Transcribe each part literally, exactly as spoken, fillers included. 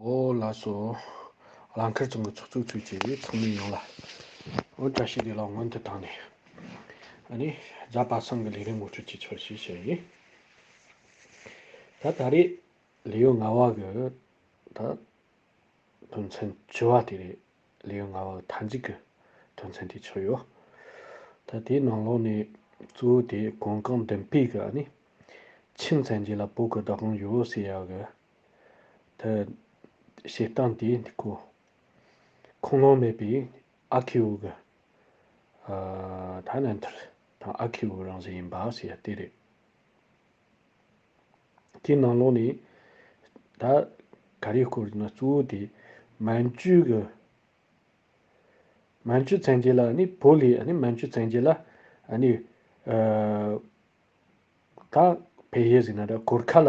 ཨོ་ལགས་སོ། རླངས་འཁོར་ཚང་གི་ཚོགས་གཙོ་ཚུལ་གྱི་ཚོགས་མི་ཡོངས་ལ། ཨོ་བཀྲ་ཤིས་བདེ་ལེགས་སྔོན་དུ་བཏང་ནས། ཨ་ནི་རྒྱ་པ་སངས་ཀྱི་ལས་རིམ་ངོ་སྤྲོད་ཀྱི་ཆོད་ཞིག་བྱས་ཡིན། ད་ད་རེས་ལེའུ་ལྔ་བ་གི་ད་དོན་ཚན་བཅུ་བ་དེ་རེད། ལེའུ་ལྔ་བ་གི་མཐའ་མཇུག་གི་དོན་ཚན་དེ་ཆགས་ཡོད། ད་དེའི་ནང་ལོགས་ནས་གཙོ་བོ་དེ་གོང་གང་མདུན་སྤོས་གི་ཨ་ནི་ཆིན་བཙན་རྒྱལ་ལ་བོད་གི་བདག་དབང་ཡོད་ཟེར་ཡག་གི་ད་བཤད་སྟངས་དེ་འདི་ཁོ་ཁུངས་ལུང་མེད་པའི་ཨ་ཁེའུ་གི་ཨ་ད་རྣམ་ཐར་དང་ཨ་ཁེའུ་གི་རང་བཞིན་ཡིན་པ་ཟེར་ཡ་དེ་རེད། དེའི་ནང་ལོགས་ནས་ད་ག་རེ་སྐོར་ན་གཙོ་བོ་དེ་མན་ཇུ་གི་མན་ཇུ་བཙན་རྒྱལ་ལ་ནི་བོད་ལས་ནི་མན་ཇུ་བཙན་རྒྱལ་ལ་ནི་ཨ་ད་ཕེབས་ཡས་ཟིན་ན་ད་གོར་ཁ་ལ་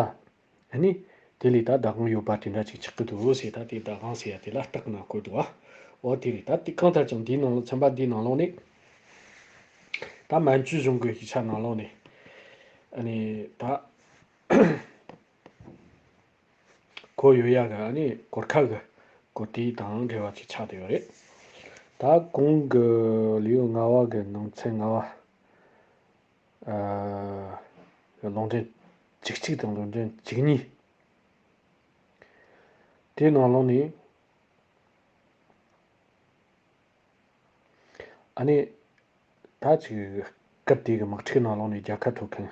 ནི་དེ་ལས་ད་བདག་དབང་ཡོད་པ་དེ་འདྲ་ཅིག་ཆགས་ཀྱི་འདུག་ཟེར། ད་དེ་བདག་དབང་ཟེར་ཡ་དེ་ལ་རྟགས་ན་བཀོད་འདུག་བ། འོ་དེ་རེད། ད་དེ་གང་ལྟར་ཀྱང་འདིའི་ནང་ལ་ཚན་པ་འདིའི་ནང་ལོགས་ནས་ད་མན་ཇུ་གཞུང་གི་ཡིག་ཆ་ནང་ལོགས་ནས་ཨ་ནི་ད་གོ་ཡོད་ཡ་གི་ཨ་ནི་གོར་ཁ་གི་གོ་དེ་དང་འབྲེལ་བ་ཅིག་ཆགས་བསྡད་ཡོད་རེད། ད་གོང་གི་ལེའུ་ལྔ་བ་གི་ནང་ཚན་ལྔ་བ། ཨ་ལུང་འདྲེན་བཅུ་གཅིག་དང་ལུང་འདྲེན་བཅུ་གཉིས། དེའི་ནང་ལོགས་ནས་ཨ་ནི་ད་ཅིག་སྐབས་དེ་གི་དམག་འཁྲུག་ནང་ལོགས་ནས་རྒྱལ་ཁ་ཐོབ་མཁན་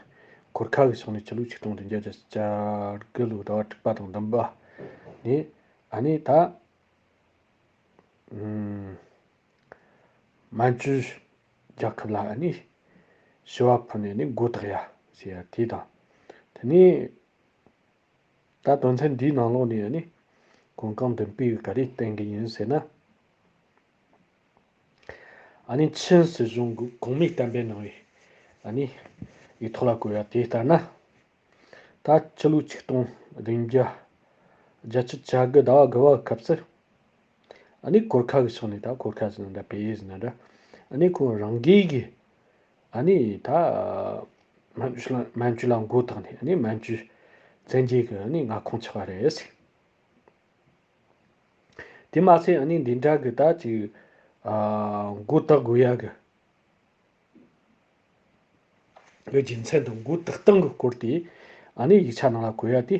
གོར་ཁ་གི་ཕྱོགས་ནས་ཕྱི་ལོ་ཆིག་སྟོང་བདུན་བརྒྱ་བརྒྱད་ཅུ་གྱ་དགུ་ལོའི་ཟླ་བ་དྲུག་པ་དང་བདུན་པ་ནས་ཨ་ནི་ད་ཨུམ། མན་ཇུ་རྒྱལ་ཁབ་ལ་ཨ་ནི་ཞི་བ་ཕུལ་ནས་ནི་མགོ་བཏགས་ཡ་ཟེར་ཡ་དེ་དང་། དེ་ནས་ད་དོན་ཚན་འདིའི་ནང་ལོགས་ནས་ཨ་ནི་གོང་གང་མདུན་སྤོས་ག་རེ་བསྟན་གི་ཡིན་ཟེར་ན། ཨ་ནི་ཆིན་སྲིད་གཞུང་གི་གོང་མའི་བསྟན་པའི་ནང་བའི་ཨ་ནི་ཡིག་ཐོག་ལ་བཀོད་ཡ་དེ་ལྟར་ན། ད་ཕྱི་ལོ་ཆིག་སྟོང་བདུན་བརྒྱ་བརྒྱད་ཅུ་གྱ་དགུ་ཟླ་བ་དགུ་བ་གི་སྐབས་སུ། ཨ་ནི་གོར་ཁ་གི་ཕྱོགས་ནས་ད་གོར་ཁ་ཟེར་ན་འདྲ་བལ་ཡུལ་ཟེར་ན་འདྲ། ཨ་ནི་ཁོང་རང་སྒེར་གྱི་ཨ་ནི་ད་མན་ཇུ་ལ་མན་ཇུ་ལ་མགོ་བཏགས་ནས་ཨ་ནི་མན་ཇུ་བཙན་རྒྱལ་གྱི་ཨ་ནི་མངའ་ཁོངས་ཆགས་པ་རེད། དེ་མ་ཟད་ཨ་ནི་འདི་འདྲ་གི་ད་ཅིག་ཨ་མགོ་བཏགས་དགོས་ཡ་གི་གི་རྒྱུ་མཚན་དང་མགོ་བཏགས་སྟངས་ཀྱི་སྐོར་དེ་ཨ་ནི་ཡིག་ཆ་ནང་ལ་བཀོད་ཡ་དེ།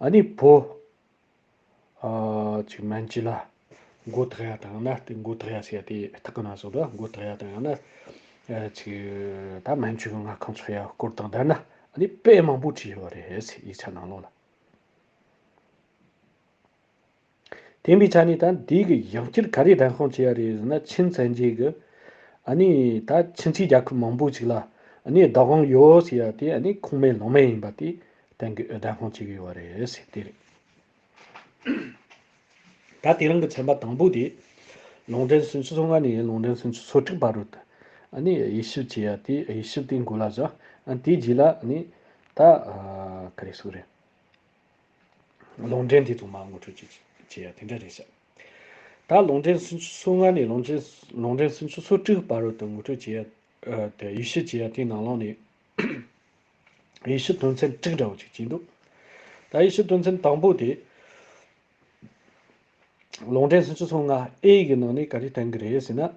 ཨ་ནི་བོད་ཨ་ཅིག་མན་ཇུ་ལ་མགོ་བཏགས་ཡ་དང་ན་དེ་མགོ་བཏགས་ཡ་ཟེར་ཡ་དེ་ཐག་གི་ན་སོང་དུ་མགོ་བཏགས་ཡ་དང་ཡང་ན་ཨ་ཅིག་ད་མན་ཇུ་གི་མངའ་ཁོངས་ཆགས་ཡ་སྐོར་དང་ལྡན་ན་ཨ་ནི་དཔེ་མང་པོ་བྲིས་ཡོད་རེད་ཡིག་ཆ་ནང་ལོགས་ལ། དེ་ཡིན་པའི་ཆ་ནས་ད་འདི་གི་ཡང་བསྐྱར་ག་རེ་བདེན་དཔང་བྱེད་ཡ་རེད་ཟེར་ན། ཆིན་བཙན་རྒྱལ་གི་ཨ་ནི་ད་ཆིན་ཚིག་རྒྱལ་ཁབ་མང་པོ་ཅིག་ལ་ཨ་ནི་བདག་དབང་ཡོད་ཟེར་ཡ་དེ་ཨ་ནི་ཁུངས་མེད་ལུང་མེད་ཡིན་པ་དེ་བདེན་གི་བདེན་དཔང་བྱེད་གི་ཡོད་རེད་ཟེར་དེ་རེད། ད་དེ་རིང་གི་ཚན་པ་དང་པོ་དེ་ལུང་འདྲེན་སུམ་ཅུ་སོ་ལྔ་ནས་ལུང་འདྲེན་སུམ་ཅུ་སོ་དྲུག་བར་དུ་ཨ་ནི་དབྱེ་ཞིབ་བྱེད་ཡ་དེ། དབྱེ་ཞིབ་དེ་འགོ་ལ་བཞག་ཨ་དེའི་རྗེས་ལ་ཨ་ནི་ད་ཨ་ག་རེ་ཟེར་རེད། ལུང་འདྲེན་དེ་ཚང་མ་ངོ་སྤྲོད་བྱེད་བྱེད་ཡ་དེ་འདྲ་རེད་ཤག་ད་ལུང་འདྲེན་སུམ་ཅུ་སོ་ལྔ་ནས་ལུང་འདྲེན་ལུང་འདྲེན་སུམ་ཅུ་སོ་དྲུག་བར་དུ་ངོ་སྤྲོད་བྱེད་ཡ་ཨ་དེ་དབྱེ་ཞིབ་བྱེད་ཡ་དེའི་ནང་ལོགས་ནས་དབྱེ་ཞིབ་དོན་ཚན་དྲུག་འདྲ་བོ་ཅིག་བྱས་འདུག་ད་དབྱེ་ཞིབ་དོན་ཚན་དང་པོ་དེ་ལུང་འདྲེན་སུམ་ཅུ་སོ་ལྔ་ཨེ་གི་ནང་ནས་ག་རེ་བསྟན་གི་རེད་ཟེར་ན།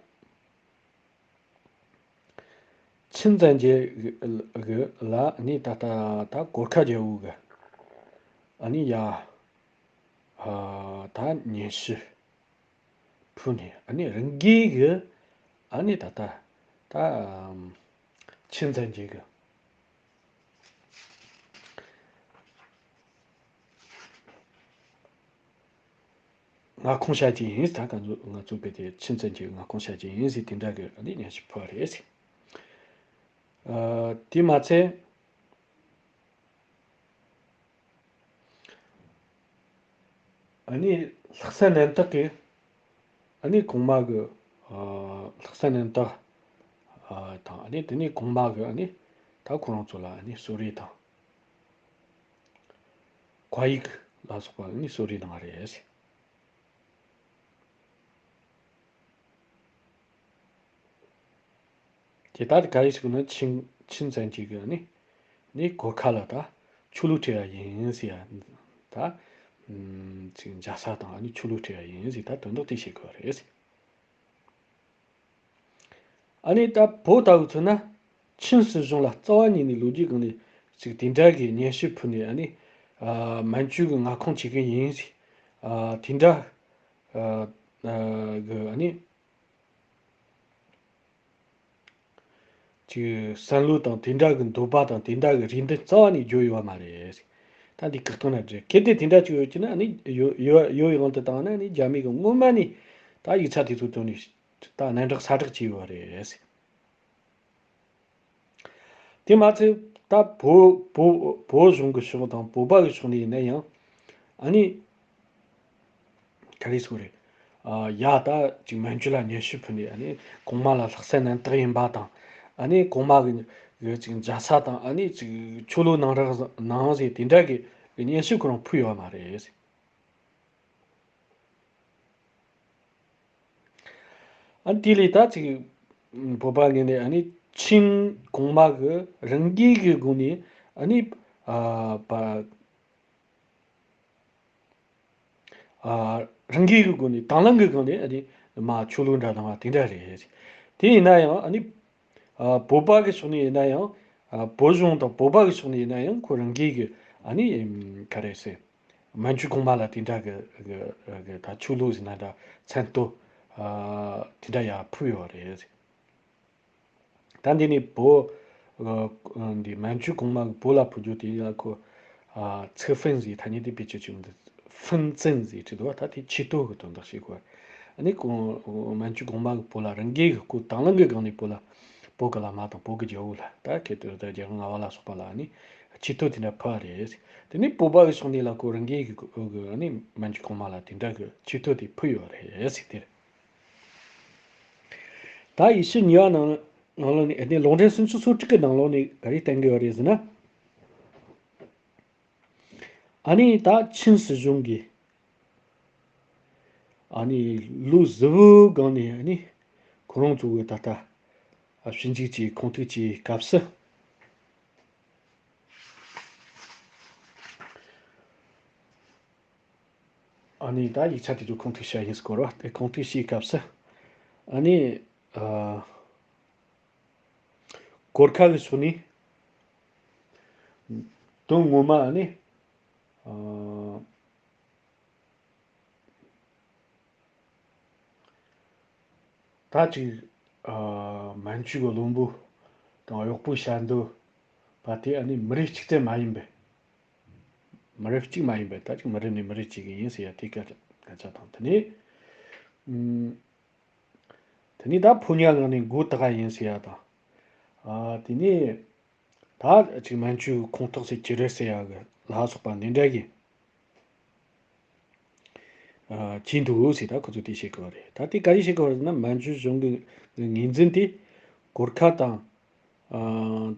ཆིན་བཙན་རྒྱལ་གི་ལ་ནི་ད་ལྟ་ད་གོར་ཁ་རྒྱལ་པོ་གི་ཨ་ནི་ཡ་ཨ་ད་ཉེ་ཞི་ཕུ་ནི་ཨ་ནི་རང་གི་གི་ཨ་ནི་ད་ལྟ་ད་ཆིན་བཙན་རྒྱལ་གི་མངའ་ཁོངས་བྱ་རྒྱུ་ཡིན། ད་ག་ཚོད་ང་ཚོ་གི་དེ་ཆིན་བཙན་གྱི་མངའ་ཁོངས་བྱ་རྒྱུ་ཡིན་ཟེར་དེ་འདྲ་གི་ཨ་ནི་ཉེ་ཞི་ཕུ་བ་རེད་ཟེར། ཨ་དེ་མ་ཚད། ཨ་ནི་ལྷག་བསམ་རྣམ་དག་གིས་ཨ་ནི་གོང་མ་གི་ཨ་ལྷག་བསམ་རྣམ་དག་ཨ་དང་ཨ་ནི་དེ་ནས་གོང་མ་གི་ཨ་ནི་ད་ཁོ་རང་ཚོ་ལ་ཨ་ནི་གསོལ་རས་དང་། བཀའ་ཡིག་ལ་སོགས་པ་ཨ་ནི་གསོལ་རས་གནང་བ་རེད། དེ་ལྟར་ག་རེ་ཟེར་ན་ཆིན་ཆིན་བཙན་གྱིས་གི་ནི་ནི་གོར་ཁ་ལ་ད་ཆོས་ལུགས་ཁྲིད་ཡ་ཡིན་ཟེར་ཡ། ད་ ཨུམ་ཅིག་མཇལ་ས་དང་ཨ་ནི་ཆོ་ལོ་སྤྲད་ཡ་ཡིན་ཟེར། ད་དོན་དག་དེ་བཤད་དགོས་པ་རེད། ཨ་ནི་ད་བོད་ལྟ་བུ་མཚོན་ན་ཆིན་སྲིད་གཞུང་ལ་རྩ་བ་ཉིད་ནས་ལོ་རྒྱུས་སྒང་ནས་ཅིག་དེ་འདྲ་གི་སྙན་ཞུ་ཕུལ་ནས། ཨ་ནི་ཨ་མན་ཇུ་གི་མངའ་ཁོངས་བྱེད་མཁན་ཡིན་ཟེར། ཨ་དེ་འདྲ་ཨ་ཨ་གི་ཨ་ནི། ཅིག་བསམ་བློ་དང་དེ་འདྲ་གི་འདོད་པ་དང་དེ་འདྲ་གི་རེ་འདུན་རྩ་བ་ནས་བརྗོད་ཡོད་པ་མ་རེད། ད་འདི་བཀག་སྟོན་ན་འགྲིག་གལ་ཏེ་དེ་འདྲ་ཅིག་ཡོད་ཀྱི་ན། ཨ་ནི་ཡོད་ཡོད་ཡོད་ཡོང་དུ་བཏང་ན། ཨ་ནི་རྒྱ་མི་གི་སྔོན་མ་ནས་ད་ཡིག་ཆ་དེ་ཚོ་བཏོན་ནས་ད་ནན་གྲགས་ས་གྲགས་བྱས་ཡོད་པ་རེད། དེ་མ་ཚད་ད་བོད་བོད་བོད་གཞུང་གི་ཕྱོགས་དང་བོད་པ་གི་ཕྱོགས་ནས་ཡིན་ན་ཡང་། ཨ་ནི་ག་རེ་ཟེར་དགོས་རེད། ཨ་ཡ་ད་ཅིག་མན་ཇུ་ལ་སྙན་ཞུ་ཕུལ་ནས། ཨ་ནི་གོང་མ་ལ་ལྷག་བསམ་རྣམ་དག་ཡིན་པ་དང་། ཨ་ནི་གོང་མ་གི་གི་ཅིག་མཇལ་ས་དང་། ཨ་ནི་ཅིག་ཆོ་ལོ་གནང་རོགས་གནང་ཟེར་དེ་འདྲ་གི་གི་སྙན་ཞུ་ཁོ་རང་ཕུལ་ཡོད་མ་རེད། ཨ་དེ་ལས་ད་ཅིག་བོད་པ་ངོས་ནས་ཨ་ནི་ཆིན་གོང་མ་གི་རང་འགུལ་གི་སྒོ་ནས། ཨ་ནི་ཨ་པ་ཨ་རང་འགུལ་གི་སྒོ་ནས་དང་བླངས་གི་སྒོ་ནས། ཨ་ནི་མ་ཆོ་ལོ་འདྲ་གནང་བ་དེ་འདྲ་རེད། དེ་ཡིན་ན་ཡང་། ཨ་ནི་ཨ་བོད་པ་གི་ཕྱོགས་ནས་ཡིན་ན་ཡང་། ཨ་བོད་གཞུང་དང་བོད་པ་གི་ཕྱོགས་ནས་ཡིན་ན་ཡང་། ཁོ་རང་འགུལ་གི་ཨ་ནི་ག་རེ་ཟེར། མན་ཇུ་གོང་མ་ལ་དེ་འདྲ་གི་གི་གི་ད་ཆོ་ལོ་ཟེར་ན་འདྲ། མཚན་བསྟོད་ཨ་དེ་འདྲ་ཡ་ཕུལ་ཡོད་རེད། ད་འདི་ནས་བོད་ཨ་འདི་མན་ཇུ་གོང་མ་གི་བོད་ལ་ཕུལ་རྒྱུ་དེ་ཡ་ཁོ་ཨ་ཚེ་ཧྥིན་ཟེར། ཐ་སྙད་དེ་བེད་སྤྱོད་བྱུང་འདི་ཧྥིན་ཙེན་ཟེར་བྲིས་འདུག་བ། ད་དེ་ཆེ་བསྟོད་གི་དོན་དག་བཤད་དགོས། ཨ་ནི་གོང་མན་ཇུ་གོང་མ་གི་བོད་ལ་རང་འགུལ་གི་སྐུ་དང་བླངས་གི་སྒང་ནས་བོད་ལ་བོད་གི་བླ་མ་དང་བོད་གི་རྒྱལ་པོ་ལ། ད་གལ་ཏེ་ད་རྒྱལ་དབང་ལྔ་པ་ལ་སོགས་པ་ལ་ཨ་ནི་ཆེ་བསྟོད་དེ་འདྲ་ཕུལ་བ་རེད། དེ་ནས་བོད་པ་གི་ཕྱོགས་ནས་ལ་ཁོ་རང་འགུལ་གི་སྐུ་གི་ཨ་ནི་མན་ཇུ་གོང་མ་ལ་དེ་འདྲ་གི་ཆེ་བསྟོད་དེ་ཕུལ་ཡོད་རེད་ཟེར་དེ་རེད། ད་ཡེ་ཤུ་ཉེས་པ་ནང་ནང་ལོགས་ནས། ཨ་ནི་ལུང་འདྲེན་སུམ་ཅུ་སོ་དྲུག་གི་ནང་ལོགས་ནས་ག་རེ་བསྟན་གི་ཡོད་རེད་ཟེར་ན། ཨ་ནི་ད་ཆིན་སྲིད་གཞུང་གིས་ཨ་ནི་ལོ་གཟུ་བོའི་སྒང་ནས་ཨ་ནི་ཁོ་རང་ཚོ་གི་ད་ལྟ་ཞིབ་འཇུག་བྱས་ཁུངས་ཐེག་བྱས་སྐབས་སུ། ཨ་ནི་ད་ཡིག་ཆ་དེ་ཚོ་ཁུངས་ཐེག་བྱས་ཡིན་སྐོར་བ་དེ་ཁུངས་ཐེག་བྱས་སྐབས་སུ། ཨ་ནི་ཨ་གོར་ཁ་གི་ཕྱོགས་ནས་དོན་ངོ་མ་ཨ་ནི་ཨ་ད་ཅིག་ཨ་མན་ཇུ་གི་བློན་པོ་དང་གཡོག་པོ་བྱ་འདོད་པ་དེ་ཨ་ནི་མི་རིགས་གཅིག་ཙམ་མ་ཡིན་པས། མི་རིགས་གཅིག་མ་ཡིན་པས། ད་ཅིག་མི་རིགས་ནས་མི་རིགས་གཅིག་གི་ཡིན་ཟེར་ཡ་དེ་སྐད་སྐད་ཆ་དང་། དེ་ནས་ཨུམ། དེ་ནས་ད་ཕོ་ཉ་ངང་ནས་མགོ་བཏགས་པ་ཡིན་ཟེར་ཡ་དང་། ཨ་དེ་ནས་ད་ཅིག་མན་ཇུ་ཁོངས་གཏོགས་སུ་གྱུར་རེད་ཟེར་ཡ་གི་ལ་སོགས་པ་འདི་འདྲ་གི་ཨ་བྱས་འདུག་ཟེར། ད་ཁོ་ཚོས་དེ་བཤད་གི་ཡོད་རེད། ད་དེ་ག་རེ་བཤད་གི་ཡོད་རེད་ན། མན་ཇུ་གཞུང་གི་ངོས་འཛིན་དེ་གོར་ཁ་དང་ཨ་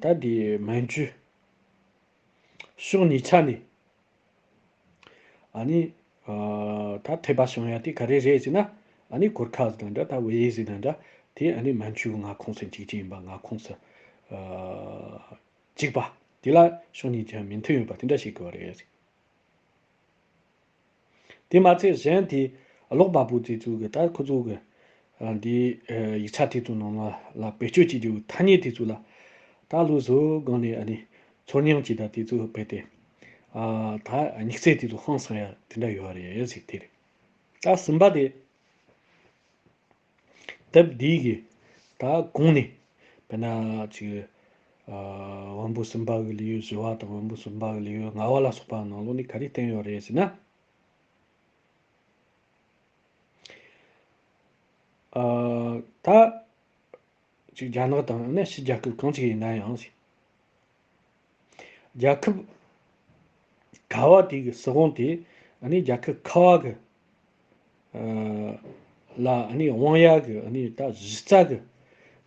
ད་དེ་མན་ཇུ་ཕྱོགས་གཉིས་ཆ་ནས། ཨ་ནི་ཨ་ད་འཐད་པ་བྱུང་ཡ་དེ་ག་རེ་རེད་ཟེར་ན། ཨ་ནི་གོར་ཁ་ཟེར་ན་འདྲ། ད་ཝེ་ཡེ་ཟེར་ན་འདྲ། དེ་ཨ་ནི་མན་ཇུ་གི་མངའ་ཁོངས་སུ་འཇུག་རྒྱུ་ཡིན་པ། མངའ་ཁོངས་སུ་ཨ་བཅུག་པ་དེ་ལ་ཕྱོགས་གཉིས་ཀྱི་མོས་མཐུན་ཡོད་པ་དེ་འདྲ་བཤད་གི་ཡོད་རེད། དེ་མ་ཚད་གཞན་དེ་ཀློག་པ་པོ་དེ་ཚོ་གི་ད་ཁོ་ཚོ་གི་ཨ་འདི་ཨ་ཡིག་ཆ་དེ་ཚོ་ནང་ལ་ལ་བེད་སྤྱོད་བྱེད་རྒྱུ་ཐ་སྙད་དེ་ཚོ་ལ་ད་ལོ་གཟུ་བོའི་སྒང་ནས་ཨ་ནི་ཚོར་སྙིང་གི་ད་དེ་ཚོ་རྦད་དེ་ཨ་ད་དམིགས་བསལ་དེ་ཚོ་ཧང་སང་ཡ་དེ་འདྲ་ཡོད་རེད་ཟེར། དེ་རེད། ད་གསུམ་པ་དེ། དེབ་འདི་གི་ད་གོང་ནས་དཔེར་ན་ཅིག་ཨ་དབོན་པོ་གསུམ་པ་གི་ལེའུ་བཞི་པ་དང་། དབོན་པོ་གསུམ་པ་གི་ལེའུ་ལྔ་པ་ལ་སོགས་པ་ནང་ལོགས་ནས་ག་རེ་བསྟན་ཡོད་རེད་ཟེར་ན། ཨ་ད་ཅིག་རྒྱ་ནག་དང་ནི་ཕྱི་རྒྱལ་ཁབ་གང་ཅིག་ཡིན་ན་ཡང་། རྒྱལ་ཁབ་ག་བ་དེ་གི་སྲིད་དབང་དེ་ཨ་ནི་རྒྱལ་ཁབ་ཁ་བ་གི་ཨ་ལ་ཨ་ནི་དབང་ཡ་གི་ཨ་ནི་ད་གཞི་རྩ་གི་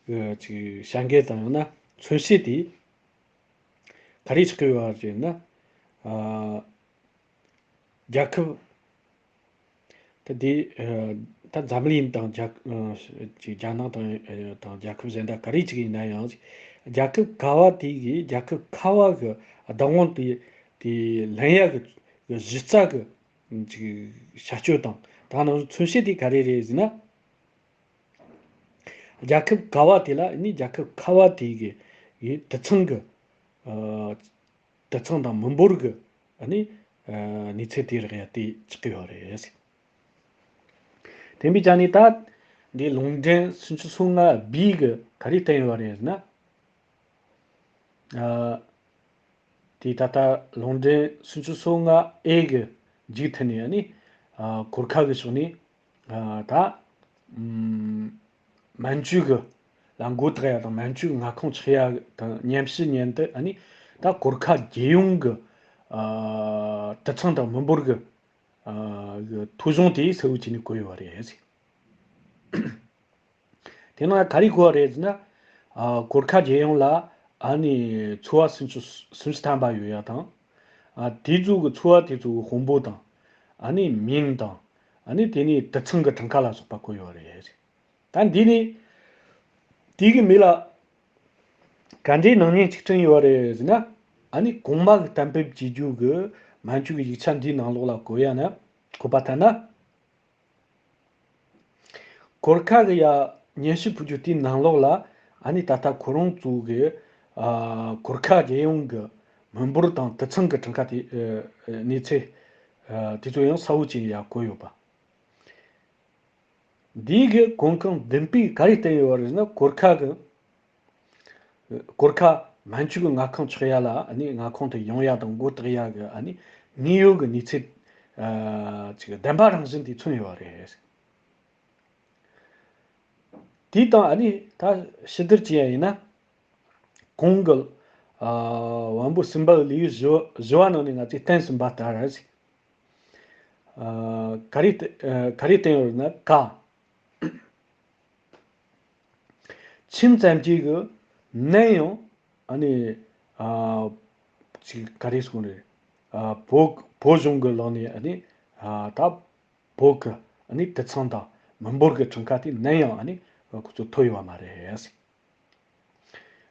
གི་ཅིག་བྱ་འགུལ་དང་ཡང་ན་མཚོན་བྱེད་དེ་ག་རེ་ཆགས་ཀྱི་ཡོད་པ་ཟེར་ན། ཨ་རྒྱལ་ཁབ་ད་དེ་ཨ་ད་འཛམ་གླིང་དང་རྒྱལ་ཨ་ཅིག་རྒྱ་ནག་དང་ཨ་དང་རྒྱལ་ཁབ་གཞན་དག་ག་རེ་ཅིག་ཡིན་ན་ཡང་། རྒྱལ་ཁབ་ག་བ་དེ་གིས་རྒྱལ་ཁབ་ཁ་བ་གི་བདག་དབང་དེ་དེ་ལེན་ཡ་གི་གི་གཞི་རྩ་གི་ ཅིག་བྱ་སྤྱོད་དང་ད་ནང་མཚོན་བྱེད་དེ་ག་རེ་རེད་ཟེར་ན། རྒྱལ་ཁབ་ག་བ་དེ་ལ་ནི་རྒྱལ་ཁབ་ཁ་བ་དེ་གི་ཡི་དུད་ཚང་གི་ཨ་དུད་ཚང་དང་མི་འབོར་གི་ཨ་ནི་ཨ་གནས་ཚད་དེ་རག་ཡ་དེ་ཆགས་ཀྱི་ཡོད་རེད། དེ་འབའི་ཆ་ནས་ད་འདི་ལུང་འདྲེན་སུམ་ཅུ་སོ་ལྔ་བི་གི་ག་རེ་བསྟན་ཡོད་རེད་ཟེར་ན། ཨ་དེ་ད་ལྟ་ལུང་འདྲེན་སུམ་ཅུ་སོ་ལྔ་ཨེ་གི་མཇུག་མཐུད་ནས་ཨ་ནི་ཨ་གོར་ཁ་གི་ཕྱོགས་ནས་ཨ་ད་ཨམ་མན་ཇུ་གི་ལ་མགོ་བཏགས་ཡ་དང་མན་ཇུ་གི་མངའ་ཁོངས་ཆགས་ཡ་དང་མཉམ་བཞག་མཉམ་དུ་ཨ་ནི་ད་གོར་ཁ་རྒྱལ་ཡོངས་གི་ཨ་དུད་ཚང་དང་མི་འབོར་གི་ཨ་གི་ཐོ་གཞུང་དེ་གསལ་བོ་བྱས་ནས་བཀོད་ཡོད་པ་རེད། དེ་ནང་ག་རེ་གོ་བ་རེད་ཟེར་ན། ཨ་གོར་ཁ་རྒྱལ་ཡོངས་ལ་ཨ་ནི་ཚོ་བ་སུམ་ཅུ་སུམ་ཅུ་ཐམ་པ་ཡོད་ཡ་དང་། ཨ་དེ་ཚོ་གི་ཚོ་བ་དེ་ཚོ་གི་དཔོན་པོ་དང་། ཨ་ནི་མིང་དང་། ཨ་ནི་དེ་ནས་དུད་ཚང་གི་གྲངས་ཀ་ལ་སོགས་པ་བཀོད་ཡོད་རེད། ད་འདི་ནི་དེ་གི་མི་ལ་ག་འདྲའི་སྣང་བརྙན་ཅིག་བསྐྲུན་ཡོད་རེད་ཟེར་ན། ཨ་ནི་གོང་མ་གི་གཏན་འབེབས་བྱེད་རྒྱུ་གི་མན་ཇུ་གི་ཡིག་ཆ་འདིའི་ནང་ལོགས་ལ་བཀོད་ཡ་ན་བཀོད་པ་ལྟར་ན། གོར་ཁ་གི་ཡ་སྙན་ཞུ་ཕུལ་རྒྱུ་དེའི་ནང་ལོགས་ལ་ཨ་ནི་ད་ལྟ་ཁོ་རང་ཚོ་གི་ཨ་གོར་ཁ་རྒྱལ་ཡོངས་ཀྱི་མི་འབོར་དང་དུད་ཚང་གི་གྲངས་ཀ་དེ་ཨ་གནས་ཚད་ཨ་དེ་ཚོ་ཡང་གསལ་བོ་བྱས་ནས་ཡ་བཀོད་ཡོད་པ། འདིའི་གི་གོང་གང་བདུན་པས་ག་རེ་བསྟན་ཡོད་པ་རེད་ཟེར་ན། གོར་ཁ་གི་གོར་ཁ་མན་ཇུ་གི་མངའ་ཁོངས་ཆགས་ཡ་ལ་ཨ་ནི་མངའ་ཁོངས་དེ་ཡོང་ཡ་དང་མགོ་བཏགས་ཡ་གི་ཨ་ནི་དངོས་ཡོད་གི་གནས་ཚུལ་ཨ་ཅིག་བདེན་པ་རང་བཞིན་དེ་མཚོན་ཡོད་པ་རེད། དེ་དང་ཨ་ནི་ད་ཕྱི་བསྡུར་བྱས་ཡ་ཡིན་ན། གོང་གི་ཨ་དབང་པོ་གསུམ་པ་ལེའུ་བཞི་བ་བཞི་བ་ནང་ནས་ང་ཚོས་བསྟན་ཟིན་པ་ལྟར་རེད། ཨ་ག་རེ་ཨ་ག་རེ་བསྟན་ཡོད་ན་ཀ་ཆིན་བཙན་གྱིས་གི་ནན་ཡང་ཨ་ནི་ཨ་ཅིག་ག་རེ་གསུངས་རེད། ཨ་བོད་བོད་གཞུང་གི་ལག་ནས་ཨ་ནི་ཨ་ད་བོད་གི་ཨ་ནི་དུད་ཚང་དང་མི་འབོར་གི་གྲངས་ཀ་དེ་ནན་ཡང་ཨ་ནི་ཁོ་ཚོ་ཐོབ་ཡོད་པ་མ་རེད།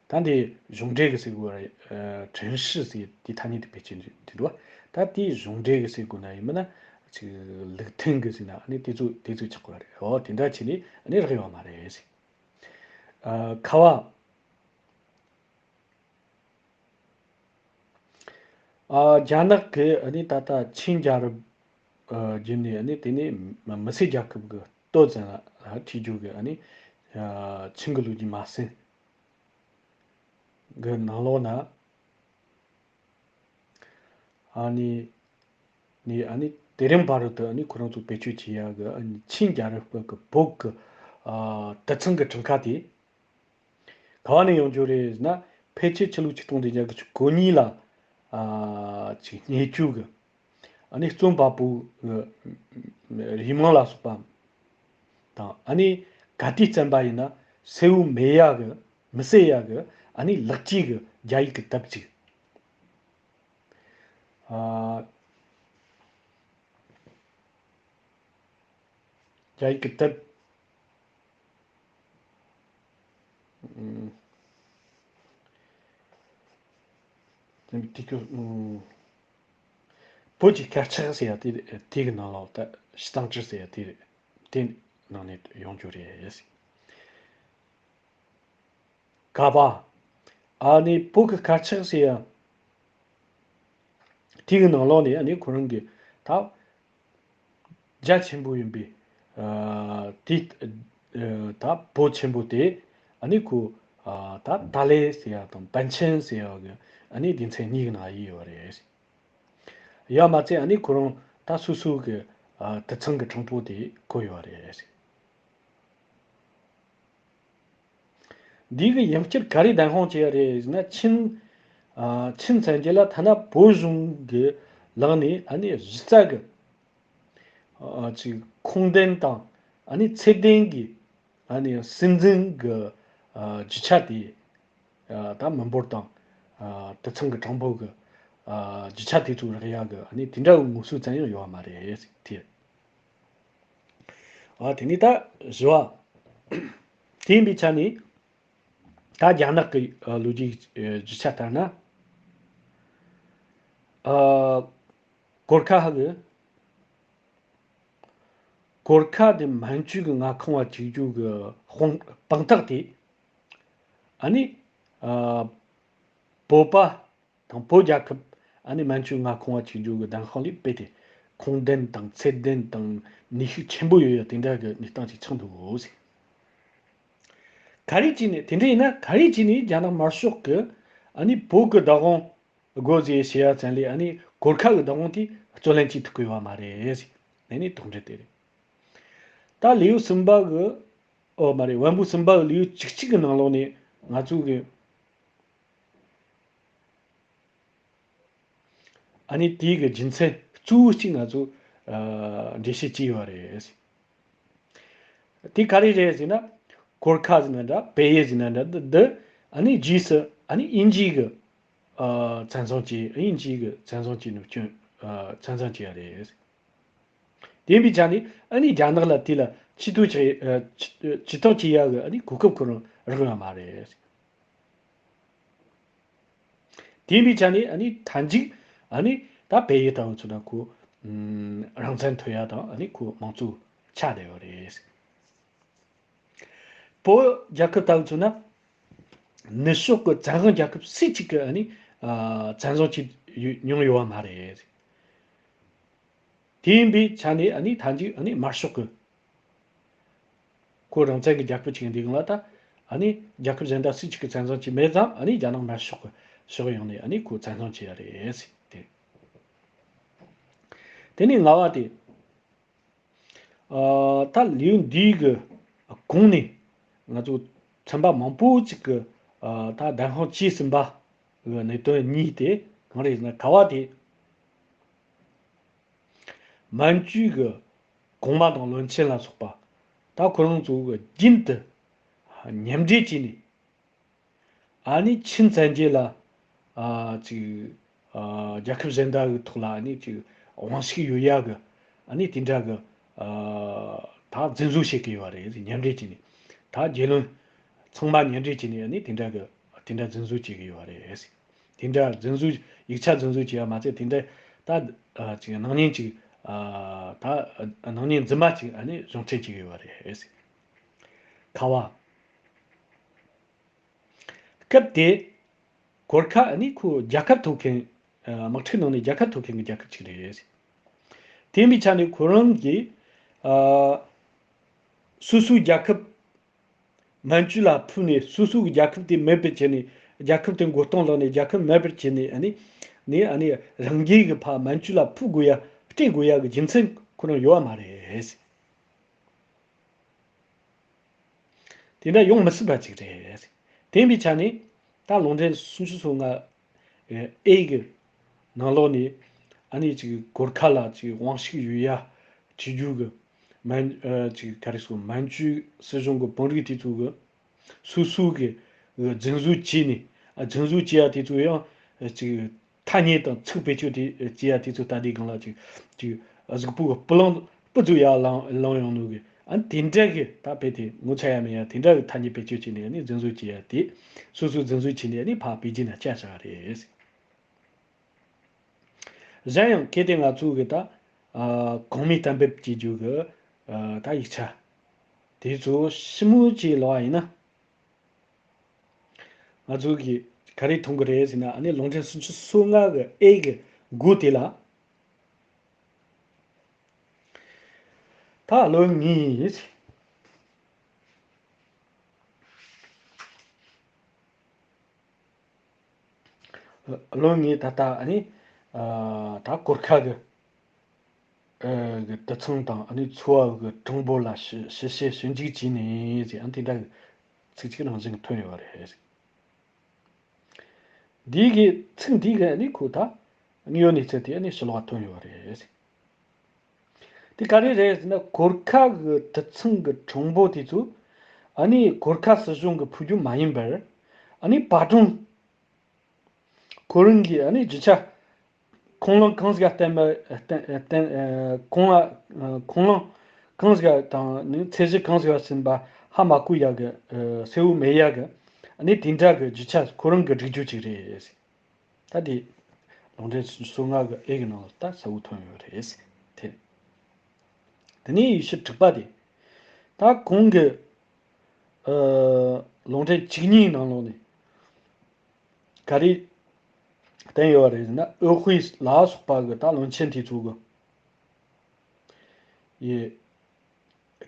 ད་འདི་གཞུང་འབྲེལ་གི་ཟེར་དགོས་རེད། ཨ་ཁྲིན་ཧྲི་ཟེར་དེ་ཐ་སྙད་དེ་བེད་སྤྱོད་འདི་འདུག་ད་དེའི་གཞུང་འབྲེལ་གི་ཟེར་དགོས་ན་ཡིན་མིན་ན་ཅིག་ལུགས་མཐུན་གི་ཟེར་ན་ཨ་ནི་དེ་ཚོ་དེ་ཚོ་ཆགས་དགོས་རེད། འོ་དེ་འདྲ་བྱས་ནས་ཨ་ནི་རག་ཡོད་མ་རེད། ཨ་ཁ་བ། ཨ་རྒྱ་ནག་གི་ཨ་ནི་ད་ལྟ་ཆིན་རྒྱལ་རབས་ཨ་བརྒྱུད་ནས་ཨ་ནི་དེ་ནས་མི་སེར་རྒྱལ་ཁབ་ཀྱི་ལྟོ་ཟན་ལ་ཁྲིད་རྒྱུ་གི་ཨ་ནི་ཨ་ཆིན་གྱི་ལོ་རྒྱུས་མ་ཟིན་གི་ནང་ལོགས་ན། ཨ་ནི་ནི་ཨ་ནི་དེ་རིང་བར་དུ་ཨ་ནི་ཁོ་རང་ཚོ་བེད་སྤྱོད་བྱེད་ཡ་གི་ཨ་ནི་ཆིན་རྒྱལ་རབས་སྐབས་ཀྱི་བོད་ཀྱི་ཨ་དུད་ཚང་གི་གྲངས་ཀ་དེ་ག་བ་ནས་ཡོང་རྒྱུ་རེད་ཟེར་ན། ཕལ་ཆེར་ཕྱི་ལོ་ཆིག་སྟོང་བདུན་བརྒྱ་དགུ་བཅུ་གོ་གཉིས་ལ་ཨ་ཅིག་བརྙས་བཅོས་གི་ཨ་ནི་བཙོན་པ་པོ་གི་རིགས་མང་ལ་སོགས་པ་དང་། ཨ་ནི་ག་དུས་བཙན་པ་ཡིན་ན་གསལ་བོ་མེད་ཡ་གི་མི་གསལ་ཡ་གི་ཨ་ནི་ལེགས་སྐྱེས་གི་རྒྱ་ཡིག་གི་དེབ་ཅིག་ཨ་རྒྱ་ཡིག་གི་དེབ། ཨུམ། དེ་དེ་གི་ཨུམ། བོད་ཀྱི་དཀར་ཆག་ཟེར་ཡ་དེ་རེད། དེ་གི་ནང་ལོགས་ད་ཞི་ཏང་ཀྲི་ཟེར་ཡ་དེ་རེད། དེ་ནང་ནས་ཡོང་རྒྱུ་རེད། ག་པ། ཨ་ནི་བོད་ཀྱི་དཀར་ཆག་ཟེར་ཡ། དེ་གི་ནང་ལོགས་ནས་ཨ་ནི་ཁོ་རང་གི་ད་རྒྱ་ཆེན་པོ་ཡིན་པའི་ཨ་དེ་ཨ་ད་བོད་ཆེན་པོ་དེ་ཨ་ནི་ཁོ་ཨ་ད་ཏཱ་ལའི་ཟེར་ཡ་དང་པཎ་ཆེན་ཟེར་ཡ་གི་ཨ་ནི་སྡེ་ཚན་གཉིས་ཀྱི་ནང་ཡོད་རེད། ཡང་མ་ཚད་ཨ་ནི་ཁོ་རང་ད་སོ་སོ་གི་ཨ་དུད་ཚང་གི་གྲངས་པོ་དེ་བཀོད་ཡོད་རེད། འདི་གི་ཡང་བསྐྱར་ག་རེ་བདེན་དཔང་བྱས་ཡོད་རེད་ཟེར་ན། ཆིན་ཨ་ཆིན་བཙན་རྒྱལ་ལ་ཐ་ན་བོད་གཞུང་གི་ལག་ནས་ཨ་ནི་གཞི་རྩ་གི་ཨ་ཅིག་ཁུངས་ལྡན་དང་ཨ་ནི་ཚད་ལྡན་གྱི་ཨ་ནི་སྲིད་འཛིན་གྱི་ཨ་རྒྱུ་ཆ་དེ་ཨ་ད་མི་འབོར་དང་ཨ་དུད་ཚང་གི་གྲངས་འབོར་གྱི་ཨ་རྒྱུ་ཆ་དེ་ཚོ་རག་ཡག་གི་ཨ་ནི་དེ་འདྲ་བའི་ངོ་སོ་ཙམ་ཡང་ཡོད་མ་རེད་དེ། ཨ་དེ་ནས་ད་བཞི་བ། དེ་ཡིན་པའི་ཆ་ནས་ད་རྒྱ་ནག་གི་ཨ་ལོ་རྒྱུས་ཨ་རྒྱུ་ཆ་ལྟར་ན། ཨ་གོར་ཁ་ཧ་གི་ གོར་ཁ་དེ་མན་ཇུ་གི་མངའ་ཁོངས་བ་བཅུག་རྒྱུ་གི་དཔང་དཔང་རྟགས་དེ། ཨ་ནི་ཨ་བོད་པ་དང་བོད་རྒྱལ་ཁབ། ཨ་ནི་མན་ཇུ་མངའ་ཁོངས་བ་བཅུག་རྒྱུ་གི་གདན་དཔང་ལས་རྦད་དེ་ཁུངས་ལྡན་དང་ཚད་ལྡན་དང་ནུས་ཤུགས་ཆེན་པོ་ཡོད་ཡ་དེ་འདྲ་གི་གནས་སྟངས་ཅིག་ཆགས་འདུག་གོ་ཟེར། ག་རེ་བྱས་ནས་དེ་འདྲ་ཡིན་ན་ག་རེ་བྱས་ནས་རྒྱ་ནག་དམར་ཤོག་གི་ཨ་ནི་བོད་ཀྱི་བདག་དབང་དགོས་ཟེར་བཤད་ཡ་ཙམ་ལས་ཨ་ནི་གོར་ཁ་གི་བདག་དབང་དེ་རྩོད་ལེན་བྱེད་ཐུབ་ཀྱི་ཡོད་མ་རེད་ཟེར། ཨ་ནི་དོགས་འདྲི་དེ་རེད། ད་ལེའུ་གསུམ་པ་གི། ཨོ་མ་རེད། བམ་པོ་གསུམ་པ་གི་ལེའུ་བཅུ་གཅིག་གི་ནང་ལོགས་ནས་ང་ཚོ་གི་ཨ་ནི་དེའི་གི་རྒྱུ་མཚན་གཙོ་བོ་གཅིག་ང་ཚོ་ཨ་འགྲེལ་བཤད་བྱས་ཡོད་རེད། དེ་ག་རེ་རེད་ཟེར་ན། གོར་ཁ་ཟེར་ན་འདྲ། བལ་ཡུལ་ཟེར་ན་འདྲ། འདི་འདི་ཨ་ནི་རྗེས་སུ་ཨ་ནི་དབྱིན་ཇི་གི་ཨ་བཙན་བཟུང་བྱས། དབྱིན་ཇི་གི་བཙན་བཟུང་བྱས་ནས་སྐྱོན་ཨ་བཙན་བཟུང་བྱས་ཡ་རེད། དེ་ཡིན་པའི་ཆ་ནས་ཨ་ནི་རྒྱ་ནག་ལ་དེ་ལ་ཇུས་གཏོགས་བྱེད་ཨ་ཇུས་ཇུས་གཏོགས་བྱེད་ཡ་གི་ཨ་ནི་གོ་སྐབས་ཁོ་རང་རག་ཡོད་མ་རེད། དེ་ཡིན་པའི་ཆ་ནས་ཨ་ནི་མཐའ་མཇུག་ཨ་ནི་ད་བལ་ཡུལ་ལྟ་བུ་ཚོ་ན་ཁོ་ཨམ་རང་བཙན་ཐོབ་ཡ་དང་ཨ་ནི་ཁོ་དམངས་གཙོ་ཆགས་བསྡད་ཡོད་རེད། བོད་རྒྱལ་ཁབ་ལྟ་བུ་ཚོ་ན་ནུབ་ཕྱོགས་ཀྱི་བཙན་དབང་རྒྱལ་ཁབ་སུ་གཅིག་གིས་ཨ་ནི་ཨ་བཙན་བཟུང་བྱེད་ཡོད་མྱོང་ཡོད་པ་མ་རེད། དེ་ཡིན་པའི་ཆ་ནས་ཨ་ནི་མཐའ་མཇུག་ཨ་ནི་དམར་ཤོག་གི་ཁོ་རང་བཙན་གྱི་རྒྱལ་ཁབ་ཅིག་ཡིན་དུས་སྒང་ལ། ད་ཨ་ནི་རྒྱལ་ཁབ་གཞན་དག་སུ་གཅིག་གིས་བཙན་བཟུང་བྱས་མེད་ཙང་། ཨ་ནི་རྒྱ་ནག་དམར་ཤོག་གི་ཕྱོགས་ཡོང་ནས་ཨ་ནི་ཁོ་བཙན་བཟུང་བྱས་ཡ་རེད་ཟེར་ཏེ། དེ་ནས་ལྔ་བ་དེ། ཨ་ད་ལེའུ་འདིའི་གི་གོང་ནས་ང་ཚོ་ཚན་པ་མང་པོ་ཅིག་གི་ཨ་ད་གདན་དཔང་བྱས་ཟིན་པ་གི་གནད་དོན་གཉིས་དེ་གང་རེད་ཟེར་ན། ག་བ་དེ། མན་ཇུ་གི་གོང་མ་དང་བློན་ཆེན་ལ་སོགས་པ་ད་ཁོ་རང་ཚོ་གི་རྒྱུན་དུ་མཉམ་འབྲེལ་བྱས་ནས། ཨ་ནི་ཆིན་བཙན་རྒྱལ་ལ་ཨ་ཅིག་ཨ་རྒྱལ་ཁབ་གཞན་དག་གི་ཐོག་ལ་ཨ་ནི་ཅིག་དབང་ཤུགས་ཡོད་ཡ་གི་ཨ་ནི་དེ་འདྲ་གི་ཨ་ད་འཛིན་བཟུང་བྱེད་ཀྱི་ཡོད་རེད། མཉམ་འབྲེལ་བྱས་ནས། ད་རྒྱལ་བློན་ཚང་མ་མཉམ་འབྲེལ་བྱས་ནས་ཨ་ནི་དེ་འདྲ་གི་དེ་འདྲ་འཛིན་བཟུང་བྱེད་ཀྱི་ཡོད་རེད། དེ་འདྲ་འཛིན་བཟུང་། ཡིག་ཆ་འཛིན་བཟུང་བྱས་པ་མ་ཚད། དེ་འདྲ་ད་ཨ་ཅིག་སྣང་བརྙན་ཅིག་ཨ་ད་སྣང་བརྙན་རྫུན་མ་ཅིག་ཨ་ནི་གཞུང་འབྲེལ་བྱེད་ཀྱི་ཡོད་རེད། ཁ་བ། སྐབས་དེ་གོར་ཁ་ཨ་ནི་ཁོ་རྒྱལ་ཁ་ཐོབ་མཁན། ཨ་དམག་འཁྲུག་ནང་ནས་རྒྱལ་ཁ་ཐོབ་མཁན་གྱི་རྒྱལ་ཁབ་ཅིག་རེད། དེ་ཡིན་པའི་ཆ་ནས་ཁོ་རང་གིས་ཨ་སོ་སོའི་རྒྱལ་ཁབ་མན་ཇུ་ལ་ཕུལ་ནས། སོ་སོའི་རྒྱལ་ཁབ་དེ་མེད་པར་བྱས་ནས། རྒྱལ་ཁབ་དེ་མགོ་རྟིང་བསློགས་ནས། རྒྱལ་ཁབ་མེད་པར་བྱས་ནས། ཨ་ནི་ནས་ཨ་ནི་རང་རྒྱལ་གྱི་ཕར་མན་ཇུ་ལ་ཕུལ་དགོས་ཡ། སྤྲད་དགོས་ཡ་གི་རྒྱུ་མཚན་ཁོ་རང་ཡོད་པ་མ་རེད། དེ་འདྲ་ཡོང་མི་སྲིད་པ་ཅིག་རེད། དེ་ཡིན་པའི་ཆ་ནས་ད་ལུང་ཕྲན་སུམ་ཅུ་སོ་ལྔ་ཨེ་གི་ནང་ལོགས་ནས་ཨ་ནི་ཅིག་གོར་ཁ་ལ་ཅིག་དབང་ཤུགས་ཡོད་ཡ་བྱེད་རྒྱུ་གི་མན་ཨ་ཅིག་ག་རེ་ཟེར། མན་ཇུའི་སྲིད་གཞུང་གི་དཔོན་རིགས་དེ་ཚོ་གི་སོ་སོ་གི་རྫུན་བཟོ་བྱས་ནས། ཨ་རྫུན་བཟོ་བྱས་ཡ་དེ་ཚོ་ཡང་ཅིག་ཐ་སྙད་དང་ཚིག་བེད་སྤྱོད་དེ་བྱས་ཡ་དེ་ཚོ་ལྟ་དུས་སྒང་ལ་ཅིག་ཅིག་གཟུགས་པོ་གི་སྤུ་ལངས་སྤུ་རྫོགས་ཡ་ལངས་ལངས་ཡོང་ནོ་གི། ཨ་ནི་དེ་འདྲ་གི་ད་དཔེ་དེ་ངོ་ཚ་ཡ་མེད་ཡ་དེ་འདྲ་གི་ཐ་སྙད་བེད་སྤྱོད་བྱས་ནས་ཨ་ནི་རྫུན་བཟོ་བྱས་ཡ་དེ། སོ་སོ་རྫུན་བཟོ་བྱས་ནས་ཨ་ནི་ཕར་པེ་ཅིན་ལ་བསྐྱལ་བཞག་རེད། གཞན་ཡང་གལ་ཏེ་ང་ཚོ་གི་ད་ཨ་གོང་མའི་གཏན་འབེབས་ཀྱི་རྒྱུ་གི་ཨ་ད་ཡིག་ཆ་དེ་ཚོ་ཞིབ་མོ་ཅིག་ཀློག་པ་ཡིན་ན། ང་ཚོ་གིས་ག་རེ་མཐོང་གི་རེད་ཟེར་ན། ཨ་ནི་ལུང་ཕྲན་སུམ་ཅུ་སོ་ལྔ་གི་ཨེ་གི་མགོ་དེ་ལ། ད་བློན་ངས། བློན་ངས་ད་ལྟ་ཨ་ནི་ཨ་ད་གོར་ཁ་གི་ཨ་གི་དུད་ཚང་དང་ཨ་ནི་ཚོ་བ་གི་གྲངས་འབོར་ལ་ཞིབ་ཞིབ་བཤེར་ཞིབ་འཇུག་བྱས་ནས་ཟེར། ཨ་ནི་དེ་འདྲ་གི་ཚིག་གཅིག་རང་བཞིན་ཐོན་ཡོད་པ་རེད། འདི་གི་ཚིག་འདི་གི་ཨ་ནི་ཁོ་ད་དངོས་ཡོད་གནས་ཚུལ་དེ་ཨ་ནི་ཕྱི་ལོགས་ཐོན་ཡོད་པ་རེད། དེ་ག་རེ་རེད་ཟེར་ན། གོར་ཁ་གི་དུད་ཚང་གི་གྲངས་འབོར་དེ་ཚོ་ཨ་ནི་གོར་ཁ་སྲིད་གཞུང་གིས་ཕུལ་རྒྱུ་མ་ཡིན་པར། ཨ་ནི་པར་སྒྲུང་ཁོ་རང་གིས་ཨ་ནི་རྒྱུ་ཆ་ཁུངས་ལུང་གང་ཟིག་ག་བརྟེན་པ་བརྟེན་བརྟེན་ཨ་ཁུངས་ཨ་ཁུངས་ལུང་གང་ཟིག་ག་དང་ནི་ཚད་གཞི་གང་ཟིག་ག་ཟིན་པ་ཧ་མ་གོ་ཡ་གི་ཨ་གསལ་བོ་མེད་ཡ་གི། ཨ་ནི་དེ་འདྲ་གི་རྒྱུ་ཆ་ཁོ་རང་གིས་བསྒྲིགས་རྒྱུ་ཅིག་རེད། ད་དེ་ལུང་ཕྲན་སོ་ལྔ་གི་ཨེ་གི་ནང་ལ་ད་གསལ་བོ་ཐོན་ཡོད་རེད། དེ་ དེ་ནས་ཡེ་ཤུ་དྲུག་པ་དེ། ད་གོང་གི་ཨ་ལུང་འདྲེན་བཅུ་གཉིས་ནང་ལོགས་ནས་ག་རེ་བསྟན་ཡོད་པ་རེད་ཟེར་ན། ཨོ་ཧུའེ་ལ་སོགས་པ་གི་ད་བློན་ཆེན་དེ་ཚོ་གི་ཡི་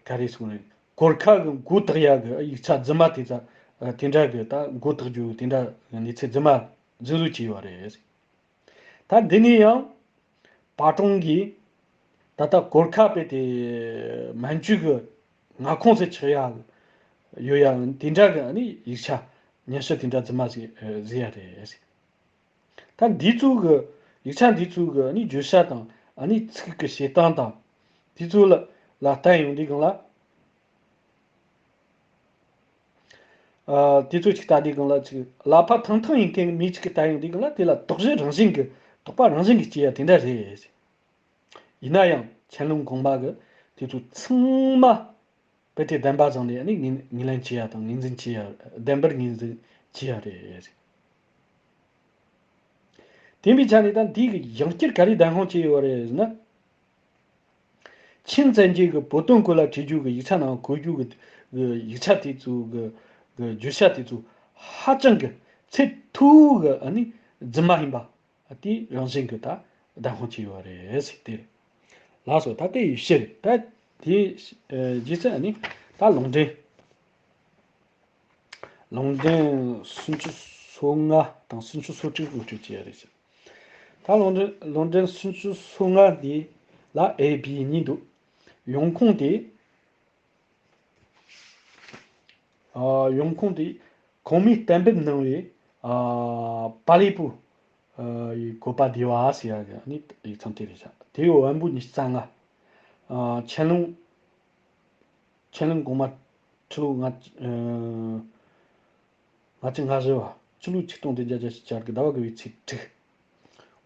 ག་རེ་ཟེར་ནས་གོར་ཁ་གི་མགོ་བཏགས་ཡ་གི་ཡིག་ཆ་རྫུན་མ་དེ་ཚ་དེ་འདྲ་གི་ད་མགོ་བཏགས་རྒྱུ་དེ་འདྲ་གི་གནས་ཚུལ་རྫུན་མ་རྫུན་བཟོ་བྱས་ཡོད་རེད། ད་འདི་ནས་ཡང་པ་ཀྲུང་གིས་ད་ལྟ་གོར་ཁ་དཔེ་དེ་མན་ཇུ་གི་མངའ་ཁོངས་སུ་ཆགས་ཡ་ཡོད་ཡ་དེ་འདྲ་གི་ཨ་ནི་ཡིག་ཆ་སྙན་ཞུ་དེ་འདྲ་རྫུན་མ་ཞིག་བཟོས་ཡ་རེད། ད་འདི་ཚོ་གི་ཡིག་ཆ་འདི་ཚོ་གི་ཨ་ནི་བརྗོད་བྱ་དང་ཨ་ནི་ཚིག་གི་བྱེད་སྟངས་དང་དེ་ཚོ་ལ་ལ་བལྟས་ཡོང་དུས་སྒང་ལ། ཨ། དེ་ཚོ་ཅིག་ལྟ་དུས་སྒང་ལ་ཅིག་ཀླད་པ་ཐང་ཐང་ཡིན་མཁན་མི་ཅིག་གིས་ལྟ་ཡོང་དུས་སྒང་ལ་དེ་ལ་དོགས་གཞི་རང་བཞིན་གྱི་དོགས་པ་རང་བཞིན་གྱིས་སྐྱེ་ཡ་དེ་འདྲ་རེད། ཡིན་ན་ཡང་ཆན་ལུང་གོང་མ་གིས་དེ་ཚོ་ཚང་མ་དཔེ་དེ་བདེན་པ་བཟུང་ནས་ཨ་ནི་ངོས་ངོས་ལེན་བྱེད་ཡ་དང་ངོས་འཛིན་བྱེད་ཡ། བདེན་པར་ངོས་འཛིན་བྱེད་ཡ་རེད། དེ་འདྲའི་ཆ་ནས་ད་འདི་གི་ཡང་བསྐྱར་ག་རེ་བདེན་དཔང་བྱས་ཡོད་རེད་ཟེར་ན། ཆིན་བཙན་གྱིས་གི་བོད་དོན་སྐོར་ལ་བྲིས་རྒྱུ་གི་ཡིག་ཆ་ནང་བཀོད་རྒྱུ་གི་གི་ཡིག་ཆ་དེ་ཚོ་གི་གི་བརྗོད་བྱ་དེ་ཚོ་ཧ་ཅང་གི་ཚད་མཐོ་བོ་གི་ཨ་ནི་རྫུན་མ་ཡིན་པ་དེ་རང་བཞིན་གི་ད་བདེན་དཔང་བྱས་ཡོད་རེད་ཟེར་དེ་རེད། ལགས་སོ། ད་དེ་ཡི་ཕྱིར་ད་དེ་རྗེས་སུ་ཨ་ནི་ད་ལུང་འདྲེན། ལུང་འདྲེན་སུམ་ཅུ་སོ་ལྔ་དང་སུམ་ཅུ་སོ་དྲུག་ངོ་སྤྲོད་བྱས་ཡ་རེད་ཟེར། ད་ལུང་འདྲེན་ལུང་འདྲེན་སུམ་ཅུ་སོ་ལྔ་འདི་ལ་A B གཉིས་འདུག་ཡོང་ཁུངས་དེ། ཨ། ཡོང་ཁུངས་དེ་གོང་མས་གཏན་འབེབས་གནང་བའི། ཨ། པ་ལེ་པུ། ཨ། ཡི་བཀོད་པ་བསྡུས་པ་ཟེར་ཡ་གི་ནི་ཡིག་ཚང་དེ་རེད་ཤག་དེའི་འོག་བན་པོ་ཉི་ཤུ་རྩ་ལྔ། ཨ། ཆན་ལུང་། ཆན་ལུང་གོང་མ་ཕྱི་ལོ་ལྔ་ཨ་ལྔ་བཅུ་ང་བཞི་བ། ཕྱི་ལོ་ཆིག་སྟོང་བདུན་བརྒྱ་བརྒྱད་ཅུ་གྱ་དགུ་ཟླ་བ་དགུ་བའི་ཚེས་དྲུག་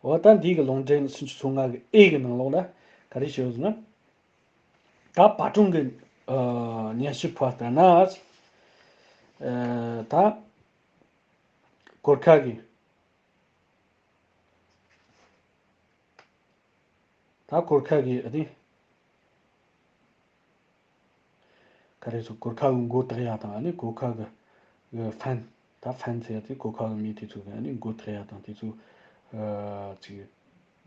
འོ་ད་འདི་གི་ལུང་འདྲེན་སུམ་ཅུ་སོ་ལྔ་གི་A གི་ནང་ལོགས་ལ་ག་རེ་ཞུ་ཟེར་ན། ད་པ་ཀྲུང་གི་ཨ་སྙན་ཞུ་ཕུལ་བ་ལྟར་ན། ཨ། ད་གོར་ཁ་གི་ད་གོར་ཁ་གི་ཨ་ནི། ག་རེ་ཟེར། གོར་ཁ་གི་མགོ་བཏགས་ཡ་དང་ཨ་ནི་གོར་ཁ་གི་གི་ཧྥན། ད་ཧྥན་ཟེར་ཡ་དེ་གོར་ཁ་གི་མི་དེ་ཚོ་གི་ཨ་ནི་མགོ་བཏགས་ཡ་དང་དེ་ཚོ་ཨ་ཅིག་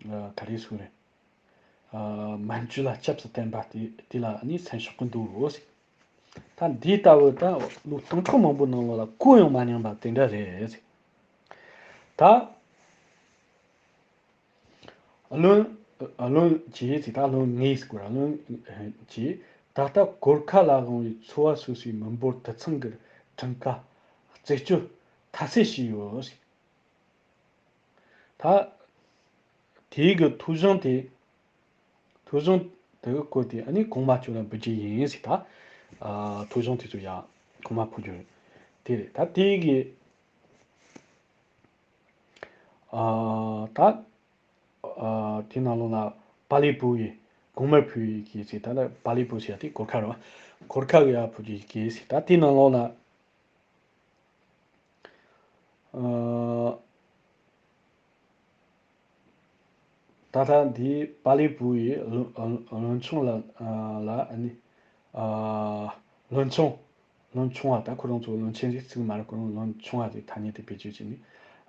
ཨ་ག་རེ་ཟེར་རེད། ཨ། མན་ཇུ་ལ་སྐྱབས་སུ་བསྟན་པ་དེ་དེ་ལ་ཨ་ནི་སེམས་ཤོག་གི་འདུག་ཟེར། ད་འདི་ལྟ་བུ་ད་ལོ་སྟོང་ཕྲག་མང་པོའི་ནང་ལོགས་ལ་གོ་ཡང་མ་མྱོང་པ་དེ་འདྲ་རེད་ཟེར། ད། བློན། བློན་གྱིས་ཟེར། ད་བློན་ངས་ཟེར་དགོས་ར། བློན་གྱིས་ད་ལྟ་གོར་ཁ་ལ་དབང་བའི་ཚོ་བ་སོ་སོའི་མི་འབོར་དུད་ཚང་གི་གྲངས་ཀ་རྩད་གཅོད་མཐའ་གསལ་བྱས་ཡོད་ཟེར། ད་དེའི་གི་ཐོ་གཞུང་དེ། ཐོ་གཞུང་དེ་གི་བཀོད་དེ་ཨ་ནི་གོང་མ་མཆོག་ལ་འབུལ་རྒྱུ་ཡིན་ཟེར། ད་ཨ་ཐོ་གཞུང་དེ་ཚོ་ཡ་གོང་མ་ཕུལ་རྒྱུ་དེ་རེད། ད་དེའི་གི་ཨ་ད་ཨ་དེ་ནང་ལོགས་ལ་པ་ལེ་པུ་ཡི་གོང་མར་ཕུལ་ཡི་གི་ཟེར། ད་ལ་པ་ལེ་པུ་ཟེར་ཡ་དེ་གོར་ཁ་རེད་བ། གོར་ཁ་གི་ཡ་ཕུལ་རྒྱུ་ཡི་གི་ཟེར། ད་དེ་ནང་ལོགས་ལ། ཨ། ད་ལྟ་འདིའི་པ་ལེ་པུའུ་ཡི་བློན་བློན་ཆུང་ལ་ལ་ཨ་ནི། ཨ། བློན་ཆུང་། བློན་ཆུང་བ། ད་ཁོ་རང་ཚོ་བློན་ཆེན་ཞིག་བརྩི་གི་མ་རེད། ཁོ་རང་བློན་ཆུང་བ་དེ་ཐ་སྙད་དེ་བེད་སྤྱོད་བྱས་ནས།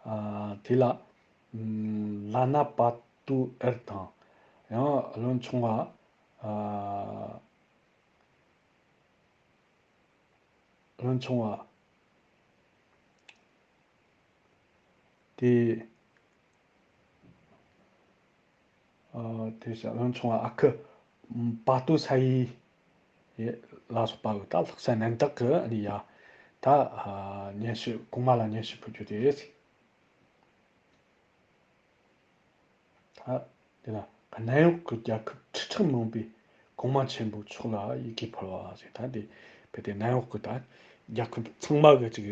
ཨ། དེ་ལ། ལ་ན་པ་ཏུ་ཨེར་དང་། ཡང་བློན་ཆུང་བ། ཨ། བློན་ཆུང་བ་དེ། ཨ། དེ་བཞིན་བློན་ཆུང་བ་ཨ་ཁུ་པ་ཏོ་ས་ཡི་ལ་སོགས་པ་གི་ད་ལྷག་བསམ་རྣམ་དག་གི་ཨ་ནི་ཡ། ད། ཨ། སྙན་ཞུ་གོང་མ་ལ་སྙན་ཞུ་ཕུལ་རྒྱུ་དེ་རེད། ད་དེ་ལ་གནམ་འོག་གི་རྒྱལ་ཁབ་ཁྲི་ཕྲག་མང་པོའི་གོང་མ་ཆེན་པོ་མཆོག་ལ་ཡི་གེ་ཕུལ་བ་ཟེར། ད་དེ་བོད་དེ་གནམ་འོག་གི་ད་རྒྱལ་ཁབ་ཚང་མ་གི་ཅིག་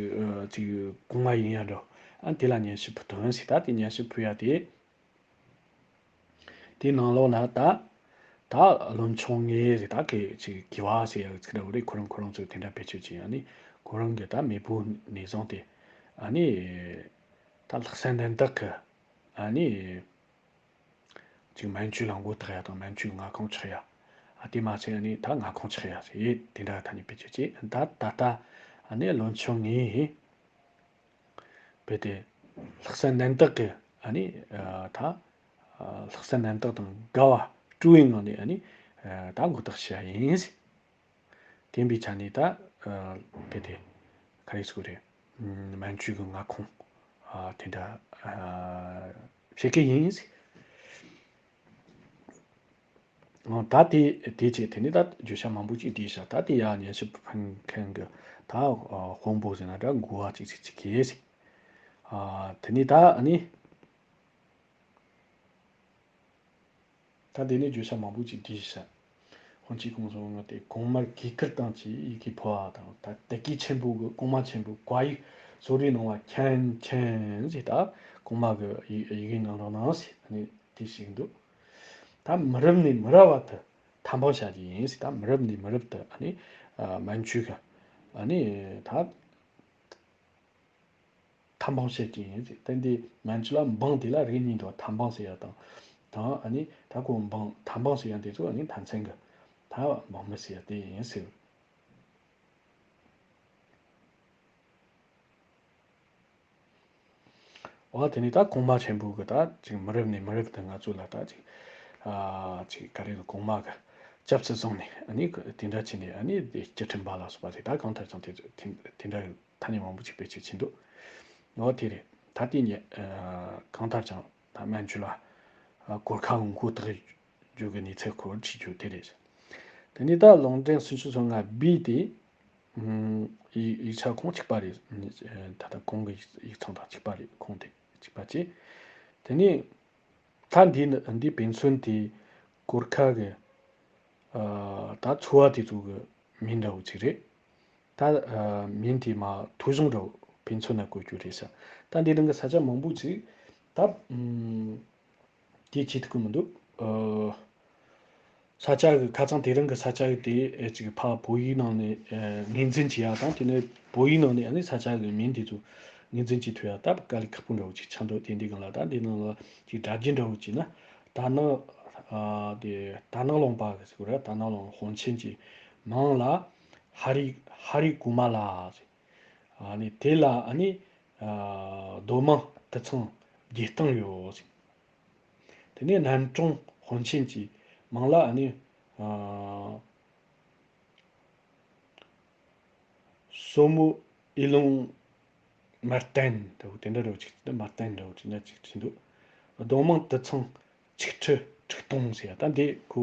ཅིག་གོང་མ་ཡིན་ཡ་འགྲོ། ཨ། དེ་ལ་སྙན་ཞུ་ཕུལ་དོན་ཟེར། ད་དེ་སྙན་ཞུ་ཕུལ་ཡ་དེ། དེའི་ནང་ལོགས་ན་ད་ད་བློན་ཆུང་ངས་ཟེར། ད་གི་ཅིག་གི་བ་ཟེར་ཡ་གི་ཚིག་འདྲ་བོ་རེད། ཁོ་རང་ཁོ་རང་ཚོས་དེ་འདྲ་བེད་སྤྱོད་བྱས་ཡ་ནི་ཁོ་རང་གི་ད་མེས་པོ་ནས་བཟུང་སྟེ་ཨ་ནི་ད་ལྷག་བསམ་རྣམ་དག་གི་ཨ་ནི། ཅིག་མན་ཇུ་ལ་མགོ་བཏགས་ཡ་དང་མན་ཇུའི་མངའ་ཁོངས་ཆགས་ཡ། ཨ་དེ་མ་ཚད་ཨ་ནི་ད་མངའ་ཁོངས་ཆགས་ཡ་རེད། དེ་འདྲ་ཐ་སྙད་བེད་སྤྱོད་བྱས། ད་ད་ལྟ་ཨ་ནི་བློན་ཆེན་ངས་རྦད་དེ་ལྷག་བསམ་རྣམ་དག་གི་ཨ་ནི་ད་ལྷག་བསམ་རྣམ་དག་དང་དགའ་བ་སྤྲོ་བའི་ངང་ནས་ཨ་ནི་ད་མགོ་བཏགས་བྱས་ཡིན། དེ་ཡིན་པའི་ཆ་ནས་ད་རྦད་དེ་ག་རེ་ཟེར་དགོས་རེད། མན་ཇུ་གི་མངའ་ཁོངས་དེ་འདྲ་བྱེད་ཀྱི་ཡིན། ཨོ། ད་དེ་དེ་བྱས། དེ་ནས་ད་བརྗོད་བྱ་མང་པོ་ཅིག་བྲིས་ཤག་ད་དེ་ཡང་ཉན་ཞིབ་ཕན་མཁན་གྱི་ད་དཔང་པོ་ཟེར་ན་འདྲ་མགུ་བ་ཅིག་ཅིག་ཅིག་གིས། ཨ་དེ་ནས་ད་ཨ་ནི་ད་དེ་ནས་བརྗོད་བྱ་མང་པོ་ཅིག་བྲིས་ཤག་ཧོན་ཆི་ཀུང་སོང་ང་དེ་གོང་མར་གུས་བཀུར་དང་བཅས་ཡི་གེ་ཕུལ་བ་དང་། ད་དད་གུས་ཆེན་པོ་གིས་གོང་མ་ཆེན་པོས་བཀའ་ཡིག་གསོལ་རས་གནང་བ་མཁྱེན་མཁྱེན་ཟེར། ད་གོང་མ་གི་ཡི་ཡི་གེ་གནང་རོགས་གནང་ཟེར་ཨ་ནི་དེ་ཞིག་འདུག་ད་མི་རབས་ནས་མི་རབས་བར་དུ་ཐབས་འབངས་བྱ་རྒྱུ་ཡིན་ཟེར། ད་མི་རབས་ནས་མི་རབས་དུ་ཨ་ནི་ཨ་མན་ཇུ་གི་ཨ་ནི་ད་ཐབས་འབངས་བྱེད་ཀྱི་ཡིན་ཟེར། ད་འདི་མན་ཇུ་ལ་འབངས་དེ་ལ་རིགས་གཉིས་འདུག་ཐབས་འབངས་ཟེར་ཡ་དང་། དང་ཨ་ནི་ད་ཁོ་འབངས་ཐབས་འབངས་ཟེར་ཡ་དེ་ཚོ་ཨ་ནི་མཐའ་མཚན་གི་ད་འབངས་མི་ཟེར་ཡ་དེ་ཡིན་ཟེར། འོ་དེ་ནས་ད་གོང་མ་ཆེན་པོ་གི་ད་ཅིག་མི་རབས་ནས་མི་རབས་དུ་ང་ཚོ་ལ་ད་ཅིག་ཨ་ཅིག་ག་རེ་གོང་མ་གི་སྐྱབས་སུ་བཟུང་ནས་ཨ་ནི་དེ་འདྲ་བྱས་ནས་ཨ་ནི་དེ་སྐྱི་ཁྲི་འབར་ལ་སོགས་པ་ཞིག་ད་གང་ལྟར་ཀྱང་དེ་དེ་འདྲ་ཐ་སྙད་མང་པོ་ཞིག་བེད་སྤྱོད་བྱས་འདུག་འོ་དེ་རེད། ད་དེ་ཉིད་གང་ལྟར་ཀྱང་ད་མན་ཇུ་ལ་གོར་ཁ་གི་མགོ་བཏགས་རྒྱུ་གི་གནས་ཚུལ་སྐོར་བྲིས་རྒྱུ་དེ་རེད། དེ་ནས་ད་ལུང་འདྲེན་སུམ་ཅུ་སོ་ལྔ་བི་དེ་ཡིག་ཡིག་ཆ་ཁོངས་གཅིག་པ་རེད། ད་ལྟ་གོང་གི་ཡིག་ཚང་དང་གཅིག་པ་རེད། ཁོངས་དེ་གཅིག་པ་བྱས། དེ་ནས་ད་འདི་ནི་འདི་དཔེ་མཚོན་དེ་གོར་ཁ་གི་ཨ་ད་ཚོ་བ་དེ་ཚོ་གི་མིང་འདྲ་བོ་ཅིག་རེད། ད་ཨ་མིང་དེ་མ་ཐོ་གཞུང་འདྲ་བོ་དཔེ་མཚོན་ན་བཀོད་རྒྱུ་རེད་ཤག་ད་འདི་ནང་གི་ས་ཆ་མང་པོ་ཅིག་ད་ཨུམ་དེ་བྱེད་ཐུབ་ཀྱི་མི་འདུག་ཨ་ས་ཆ་གི་ཁ་ཚང་དེ་རིང་གི་ས་ཆ་གི་དེ་ཨེ་ཅིག་ཕ་བོད་ཡིག་ནང་ནས་ཨེ་ངོས་འཛིན་བྱེད་ཡ་དང་། དེ་ནས་བོད་ཡིག་ནང་ནས་ཨ་ནི་ས་ཆ་གི་མིང་དེ་ཚོ་ངོས་འཛིན་བྱེད་ཐུབ་ཡ་ད་དཀའ་ལས་ཁག་པོ་འདྲ་བོ་ཅིག་ཆགས་འདུག་དེ་འདི་སྒང་ལ་ད་འདི་ནང་ལ་ཅིག་སྒྲ་རྒྱན་འདྲ་བོ་བྱས་ན། རྟ་ནག་ཨ་དེ་རྟ་ནག་ལུང་པ་གི་ཟེར་གོ་ར། རྟ་ནག་ལུང་ཧོན་ཆེན་གྱི་མིང་ལ་ཧ་རི་ཧ་རི་གོ་མ་ལ་ཟེར། ཨ་ནི་དེ་ལ་ཨ་ནི་ཨ་རྡོ་མང་དུད་ཚང་བརྒྱད་སྟོང་ཡོད་ཟེར། དེ་ནས་སྣམ་གྲོང་ཧོན་ཆེན་གྱི་མིང་ལ་ཨ་ནི་ཨ་སོ་མོ་ཨི་ལུང་མར་ཏན་འདྲ་བོ་དེ་འདྲ་འདྲ་བོ་ཅིག་འདི་མར་ཏན་འདྲ་བོ་ཅིག་འདྲ་ཅིག་བྲིས་འདུག་རྡོ་མང་དུད་ཚང་ཆིག་ཁྲི་དྲུག་སྟོང་ཟེར་ཡ། ད་འདི་ཁོ་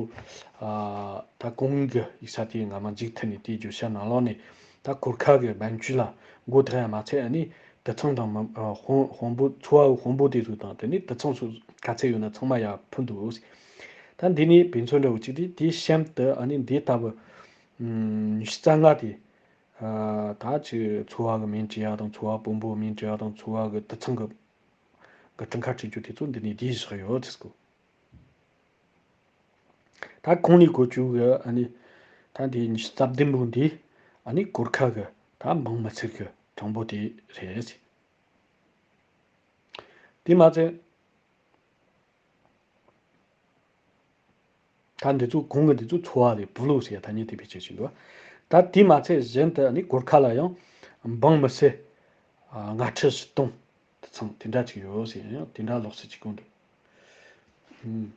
ཨ་ད་གོང་གི་ཡིག་ཆ་དེ་སྔ་མ་མཇུག་མཐུད་ནས་དེའི་བརྗོད་བྱ་ནང་ལོགས་ནས་ད་གོར་ཁ་གི་མན་ཇུ་ལ་མགོ་བཏགས་ཡ་མ་ཚད་ཨ་ནི་དུད་ཚང་དང་མ་ཨ་དཔོན་དཔོན་པོ་ཚོ་བ་དཔོན་པོ་དེ་ཚོ་དང་དེ་ནས་དུད་ཚང་སོགས་ག་ཚད་ཡོད་ན་ཚང་མ་ཡར་ཕུལ་འདུག་ད་འདི་ནས་དཔེ་མཚོན་འདྲ་བོ་ཅིག་རེད། དེའི་གཤམ་དུ་ཨ་ནི་འདི་ལྟ་བུ་ཉི་ཤུ་རྩ་ལྔ་དེ། ཨ་ད་ཅིག་ཚོ་བ་གི་མིང་བྲིས་ཡ་དང་། ཚོ་བ་དཔོན་པོ་མིང་བྲིས་ཡ་དང་། ཚོ་བ་གི་དུད་ཚང་གི་གི་གྲངས་ཀ་བྲིས་རྒྱུ་དེ་ཚོ་འདི་ནས་བྲིས་བཞག་ཡོད་ཟེར་གོ། ད་གོང་ནས་གོ་རྒྱུ་གི་ཨ་ནི་ད་འདི་ཉི་ཤུ་རྩ་བདུན་པོ་འདི་ཨ་ནི་གོར་ཁ་གི་ད་འབངས་མི་སེར་གི་གྲངས་འབོར་དེ་རེད་ཟེར། དེ་མ་ཚད། ད་འདི་ཚོ་གོང་གི་འདི་ཚོ་ཚོ་བ་རེད། པུ་ལོ་ཟེར་ཡ་ཐ་སྙད་དེ་བེད་སྤྱོད་བྱས་འདུག་ད་དེ་མ་ཚད་གཞན་དུ་ནི་གོར་ཁ་ལ་ཡང་འབངས་མི་སེར་ཨ་ལྔ་ཁྲི་བཞི་སྟོང་དུད་ཚང་དེ་འདྲ་ཅིག་ཡོད་ཟེར། ཡང་དེ་འདྲ་ལོགས་སུ་ཅིག་གོ་འདུག་ཨུམ།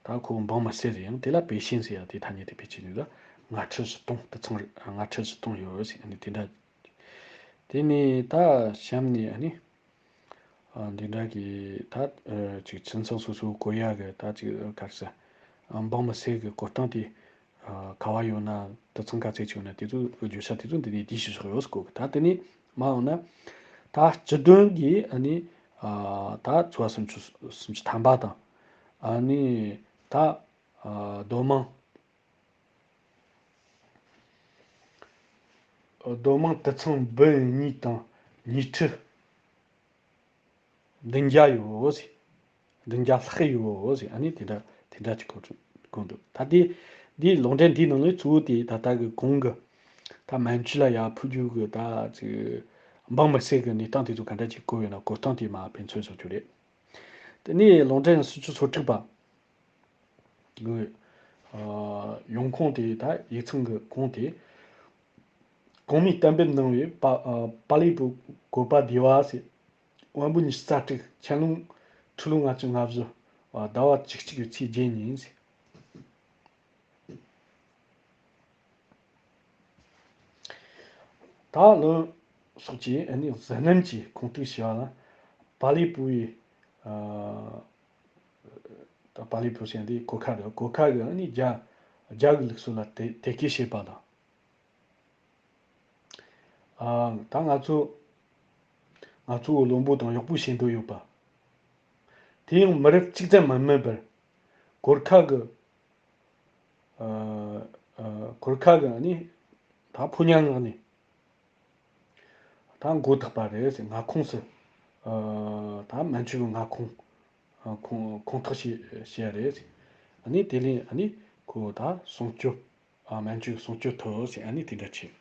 ད་ཁོ་འབངས་མི་སེར་རེད། ཡང་དེ་ལ་པེ་ཤིན་ཟེར་ཡ་དེ་ཐ་སྙད་དེ་བེད་སྤྱོད་བྱས་འདུག་ལྔ་ཁྲི་བཞི་སྟོང་དུད་ཚང་རེད། ལྔ་ཁྲི་བཞི་སྟོང་ཡོད་ཟེར་ནི་དེ་འདྲ། དེ་ནས་ད་གཤམ་ནས་ཨ་ནི། ཨ་འདི་འདྲ་གི་ད་ཨ་ཅིག་ཁྱིམ་ཚང་སོ་སོའི་བཀོད་ཡ་གི་ད་ཅིག་ག་རེ་ཟེར། ཨ་འབངས་མི་སེར་གི་བཀོད་སྟངས་དེ་ཨ་ག་བ་ཡོད་ན། དུད་ཚང་ག་ཚད་ཅིག་ཡོད་ན་དེ་ཚོ་བརྗོད་བྱ་དེ་ཚོ་འདི་ནས་འདི་ཞིག་བཞག་ཡོད་ཟེར་གོ་གི། ད་དེ་ནས་མ་འོངས་ན་ད་སྤྱི་དོན་གྱི་ཨ་ནི་ཨ་ད་ཚོ་བ་སུམ་ཅུ་སུམ་ཅུ་ཐམ་པ་དང་། ཨ་ནི་ད་ཨ་རྡོ་མང་རྡོ་མང་དུད་ཚང་འབུམ་གཉིས་དང་ཉི་ཁྲི་བདུན་བརྒྱ་ཡོད་ཟེར། བདུན་བརྒྱ་ལྷག་ཡོད་ཟེར། ཨ་ནི་དེ་འདྲ་དེ་འདྲ་ཅིག་གོ་གོ་འདུག་ད་དེ་འདི་ལུང་འདྲེན་འདིའི་ནང་ནས་གཙོ་བོ་དེ་ད་ལྟ་གི་གོང་གི་ད་མན་ཇུ་ལ་ཡར་ཕུལ་རྒྱུ་གི་ད་ཅིག་འབངས་མི་སེར་གི་གནས་སྟངས་དེ་ཚོ་ག་འདྲ་ཅིག་བཀོད་ཡོད་ན། བཀོད་སྟངས་དེ་མར་ཕན་ཚུན་བཟོ་རྒྱུ་རེད། དེ་ནས་ལུང་ཕྲན་སུམ་ཅུ་སོ་དྲུག་པ་གི་ཡོང་ཁུངས་དེ། ད་ཡིག་ཚང་གི་ཁུངས་དེ། གོང་མས་གཏན་འབེབས་གནང་བའི་པ་པཱ་ལི་བོད་བཀོད་པ་བསྡུས་པ་ཟེར། དབོན་པོ་ཉི་ཤུ་རྩ་དྲུག། ཆན་ལུང་ཁྲི་ལོ་ལྔ་བཅུ་ང་བཞི་ཟླ་བ་བཅུ་གཅིག་གི་ཚེས་བརྒྱད་ཉིན་ཟེར། ད་ལོ་སོགས་ཀྱི་ཨ་ནི་གཟི་རྣམ་གྱི་ཁུངས་གཏུགས་བྱས་པ་ལ། པཱ་ལི་བོད་པའི་ཨ་ད་པཱ་ལི་བོད་ཟེར་འདི་གོར་ཁ་རེད། གོར་ཁ་གི་ཨ་ནི་རྒྱ་རྒྱ་གི་ལུགས་སྲོལ་ལ་དེ་དེ་སྐད་བཤད་པ་དང་། ཨ་ད་ང་ཚོ་ང་ཚོ་བློན་པོ་དང་གཡོག་པོ་བྱེད་འདོད་ཡོད་པ། དེ་ཡང་མི་རབས་གཅིག་ཙམ་མ་མིན་པར་གོར་ཁ་གི་ཨ་ཨ་གོར་ཁ་གི་ནི་ད་ཕོ་ཉ་ངག་ནས་ད་མགོ་བཏགས་པ་རེད་ཟེར། མངའ་ཁོངས་སུ་ཨ་ད་མན་ཇུ་གི་མངའ་ཁོངས་ཨ་ཁོངས་ཁོངས་གཏོགས་བྱས་བྱས་རེད་ཟེར། ཨ་ནི་དེ་ལས་ཨ་ནི་ཁོ་ད་སྲུང་སྐྱོབ། ཨ་མན་ཇུ་སྲུང་སྐྱོབ་ཐོབ་ཟེར། ཨ་ནི་དེ་འདྲ་བྱས།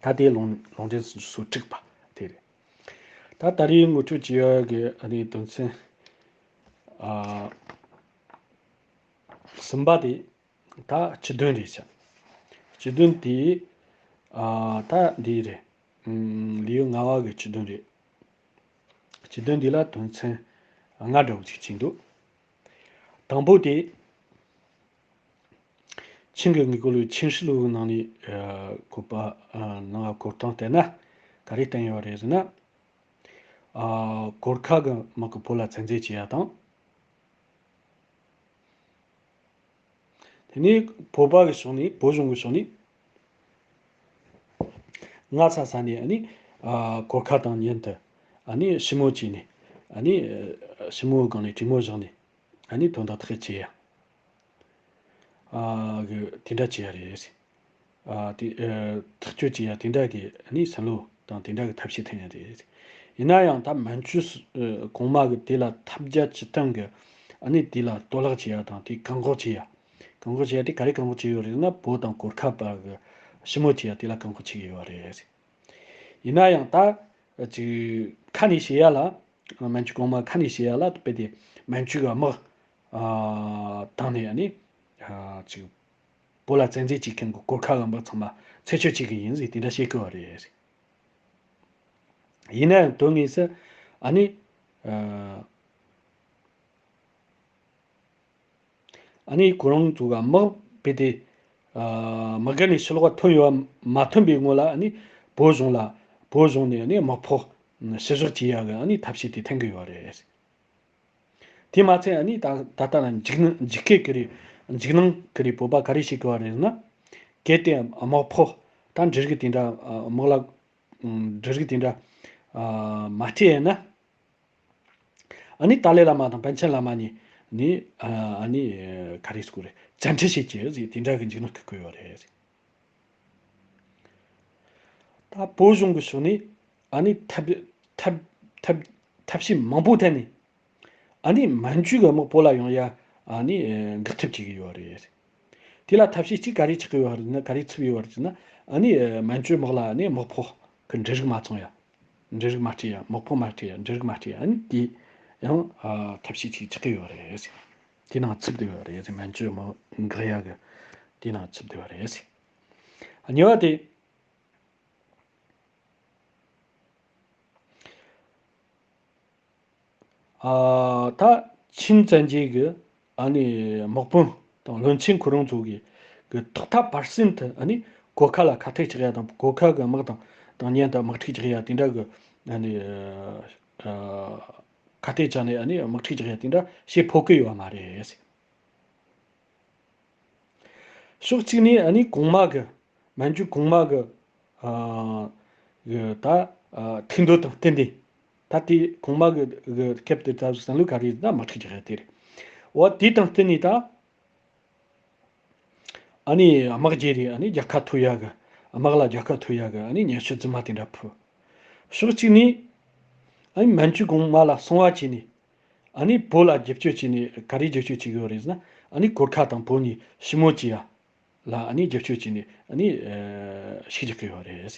ད་དེ་ལུང་ལུང་འདྲེན་སོ་དྲུག་པ་དེ་རེད། ད་ད་རེས་ངོ་སྤྲོད་བྱེད་ཡག་གི་ཨ་ནི་དོན་ཚན་ཨ་གསུམ་པ་དེ་ད་སྤྱི་དོན་རེད་ཤག་སྤྱི་དོན་དེ་ཨ་ད་འདི་རེད། ཨུམ་ལེའུ་ལྔ་པ་གི་སྤྱི་དོན་རེད། སྤྱི་དོན་འདི་ལ་དོན་ཚན་ལྔ་འདྲ་བོ་ཅིག་ཅིག་འདུག་དང་པོ་དེ། ཆིང་གི་དངུལ་རྐུ་ལུགས། ཆིང་ཧྲི་ལུགས་ནང་ནས་ཨ་བཀོད་པ་ཨ་ནང་ལ་བཀོད་སྟངས་བལྟས་ན་ག་རེ་བསྟན་ཡོད་རེད་ཟེར་ན། ཨ་གོར་ཁ་གི་དམག་གིས་བོད་ལ་བཙན་འཛུལ་བྱེད་ཡ་དང་། དེ་ནས་བོད་པ་གི་ཕྱོགས་ནས། བོད་གཞུང་གི་ཕྱོགས་ནས་སྔ་ས་ས་ནས་ཨ་ནི་ཨ་གོར་ཁ་དང་མཉམ་དུ་ཨ་ནི་ཞི་མོལ་བྱས་ནས། ཨ་ནི་ཞི་མོལ་སྒང་ནས་གྲོས་མོལ་བཞག་ནས། ཨ་ནི་དོན་དག་ཐག་གཅོད་བྱེད་ཡ། ཨ་གི་དེ་འདྲ་བྱེད་ཡ་རེད། ཨ་དེ་ཨ་ཐག་གཅོད་བྱེད་ཡ་དེ་འདྲ་གི་ཨ་ནི་བསམ་བློ་དང་དེ་འདྲ་གི་ཐབས་ཤེས་འཐེན་ཡ་རེད། ཡིན་ན་ཡང་ད་མན་ཇུ་སུ་ཨ་གོང་མ་གི་དེ་ལ་ཐབས་བརྒྱ་ཇུས་སྟོང་གི་ཨ་ནི་དེ་ལ་གཏོར་བརླག་བྱེད་ཡ་དང་། དེ་བཀག་འགོག་བྱེད་ཡ། བཀག་འགོག་བྱེད་ཡ་དེ་ག་རེ་བཀག་འགོག་བྱེད་ཡོད་རེད་ན། བོད་དང་གོར་ཁ་བར་གི་ཞི་མོལ་བྱེད་ཡ་དེ་ལ་བཀག་འགོག་བྱེད་ཀྱི་ཡོད་རེད། ཡིན་ན་ཡང་ད་ཅིག་ཁ་ནས་བཤད་ཡ་ལ། མན་ཇུ་གོང་མ་ཁ་ནས་བཤད་ཡ་ལ། དཔེ་དེ་མན་ཇུ་གི་དམག་ཨ་བཏང་ནས་ཨ་ནི་ཨ་ཅིག་བོད་ལ་བཙན་འཛུལ་བྱེད་མཁན་གྱི་གོར་ཁ་གི་དམག་ཚང་མ་རྩད་གཅོད་བྱེད་ཀྱི་ཡིན་ཟེར་དེ་འདྲ་བཤད་ཀྱི་ཡོད་རེད། ཡིན་ན་ཡང་དོན་དངོས་སུ་ཨ་ནི་ཨ་ཨ་ནི་ཁོ་རང་ཚོ་གི་དམག་དཔེ་དེ་ཨ་དམག་སྒར་ནས་ཕྱི་ལོགས་ཐོན་ཡོད་མ་ཐོན་པའི་སྔོན་ལ། ཨ་ནི་བོད་གཞུང་ལ། བོད་གཞུང་ནས་ཨ་ནི་དམག་ཕོགས་ཕྱིར་བཞག་བྱེད་ཡ་གི་ཨ་ནི་ཐབས་ཤེས་དེ་འཐེན་གྱི་ཡོད་རེད། དེ་མ་ཚད་ཨ་ནི་ད་ད་ལྟ་ལ་འཇིགས་སྣང་འཇིགས་སྐད་ཀྱི་རེད། འཇིགས་སྣང་གི་རེད། བོད་པ་ག་རེ་བཤད་ཀྱི་ཡོད་རེད་ཟེར་ན། གལ་ཏེ་དམག་ཕོགས་ད་འབྲུ་རིགས་དེ་འདྲ་ཨ་དམག་ལ་འབྲུ་རིགས་དེ་འདྲ་ཨ་མ་སྤྲད་ན། ཨ་ནི་ཏཱ་ལའི་བླ་མ་དང་པཎ་ཆེན་བླ་མ་གཉིས་ནི་ཨ་ཨ་ནི་ག་རེ་ཟེར་དགོས་རེད། བཙན་ཁྲིད་བྱེད་ཀྱི་ཟེར་དེ་འདྲ་གི་འཇིགས་སྣང་སྐུལ་གྱི་ཡོད་རེད། ད་བོད་གཞུང་གི་ཕྱོགས་ནས་ཨ་ནི་ཐབས་ཐབས་ཐབས་ཐབས་ཤེས་མང་པོ་བཏོན་ནས། ཨ་ནི་མན་ཇུ་གི་དམག་བོད་ལ་ཡོང་ཡ་ཨ་ནི་འགག་ཐབས་བྱེད་ཀྱི་ཡོད་རེད། དེ་ལ་ཐབས་ཤེས་གཅིག་ག་རེ་ཆགས་ཀྱི་ཡོད་རེད་ན། ག་རེ་ཚུད་ཡོད་རེད་ཟེར་ན། ཨ་ནི་མན་ཇུ་དམག་ལ་ཨ་ནི་དམག་ཕོགས་ཀྱི་འབྲུ་རིགས་མ་བཙོང་ཡ། འབྲུ་རིགས་མ་སྤྲད་ཡ། དམག་ཕོགས་མ་སྤྲད་ཡ། འབྲུ་རིགས་མ་སྤྲད་ཡ། ཨ་ནི་དེ་ཡང་ཨ་ཐབས་ཤེས་ཅིག་ཆགས་ཀྱི་ཡོད་རེད། དེ་ནང་ཚུད་བསྡད་ཡོད་རེད། མན་ཇུ་དམག་འགག་ཡ་གི་དེ་ནང་ཚུད་བསྡད་ཡོད་རེད། གཉིས་པ་དེ། ཨ་ད་ཆིན་བཙན་རྒྱལ་གྱི་ཨ་ནི་དམག་དཔོན་དང་བློན་ཆེན་ཁོ་རང་ཚོ་གི་གི་ཐོག་མཐའ་བར་གསུམ་དུ་ཨ་ནི་གོར་ཁ་ལ་ཁ་གཏད་གཅོག་ཡ་དང་། གོར་ཁ་གི་དམག་དང་དང་མཉམ་དུ་དམག་འཁྲུག་རྒྱག་ཡ་དེ་འདྲ་གི་ཨ་ནི་ཨ་ཁ་གཏད་བཅག་ནས་ཨ་ནི་དམག་འཁྲུག་རྒྱག་ཡ་དེ་འདྲ་བྱེད་ཕོད་ཀྱི་ཡོད་མ་རེད། ཕྱོགས་གཅིག་ནས་ཨ་ནི་གོང་མ་གི། མན་ཇུ་གོང་མ་གི་ཨ་གི་ད་ཨ་ཐུགས་འདོད་དང་བསྟུན་ཏེ། ད་དེ་གོང་མ་གི་གི་སྐབས་དེ་ད་བསམ་བློ་ག་རེ་ཡོད་ན་དམག་འཁྲུག་རྒྱག་ཡ་དེ་རེད། འོ་དེ་དང་བསྟུན་ནས་ད་ཨ་ནི་དམག་རྒྱག་རེད། ཨ་ནི་རྒྱལ་ཁ་ཐོབ་ཡ་གི། དམག་ལ་རྒྱལ་ཁ་ཐོབ་ཡ་གི་ཨ་ནི་ཉེས་སྤྱོད་རྫུན་མ་དེ་འདྲ་ཕུལ། ཕྱོགས་གཅིག་ནས་ཨ་ནི་མན་ཇུ་གོང་མ་ལ་བསྲུང་བ་བྱས་ནས། ཨ་ནི་བོད་ལ་རྒྱབ་སྐྱོར་བྱས་ནས། ག་རེ་རྒྱབ་སྐྱོར་བྱེད་ཀྱི་ཡོད་རེད་ཟེར་ན། ཨ་ནི་གོར་ཁ་དང་བོད་གཉིས་ཞི་མོལ་བྱེད་ཡ་ལ་ཨ་ནི་རྒྱབ་སྐྱོར་བྱས་ནས་ཨ་ནི་ཨ་ཤུགས་རྒྱག་གི་ཡོད་རེད།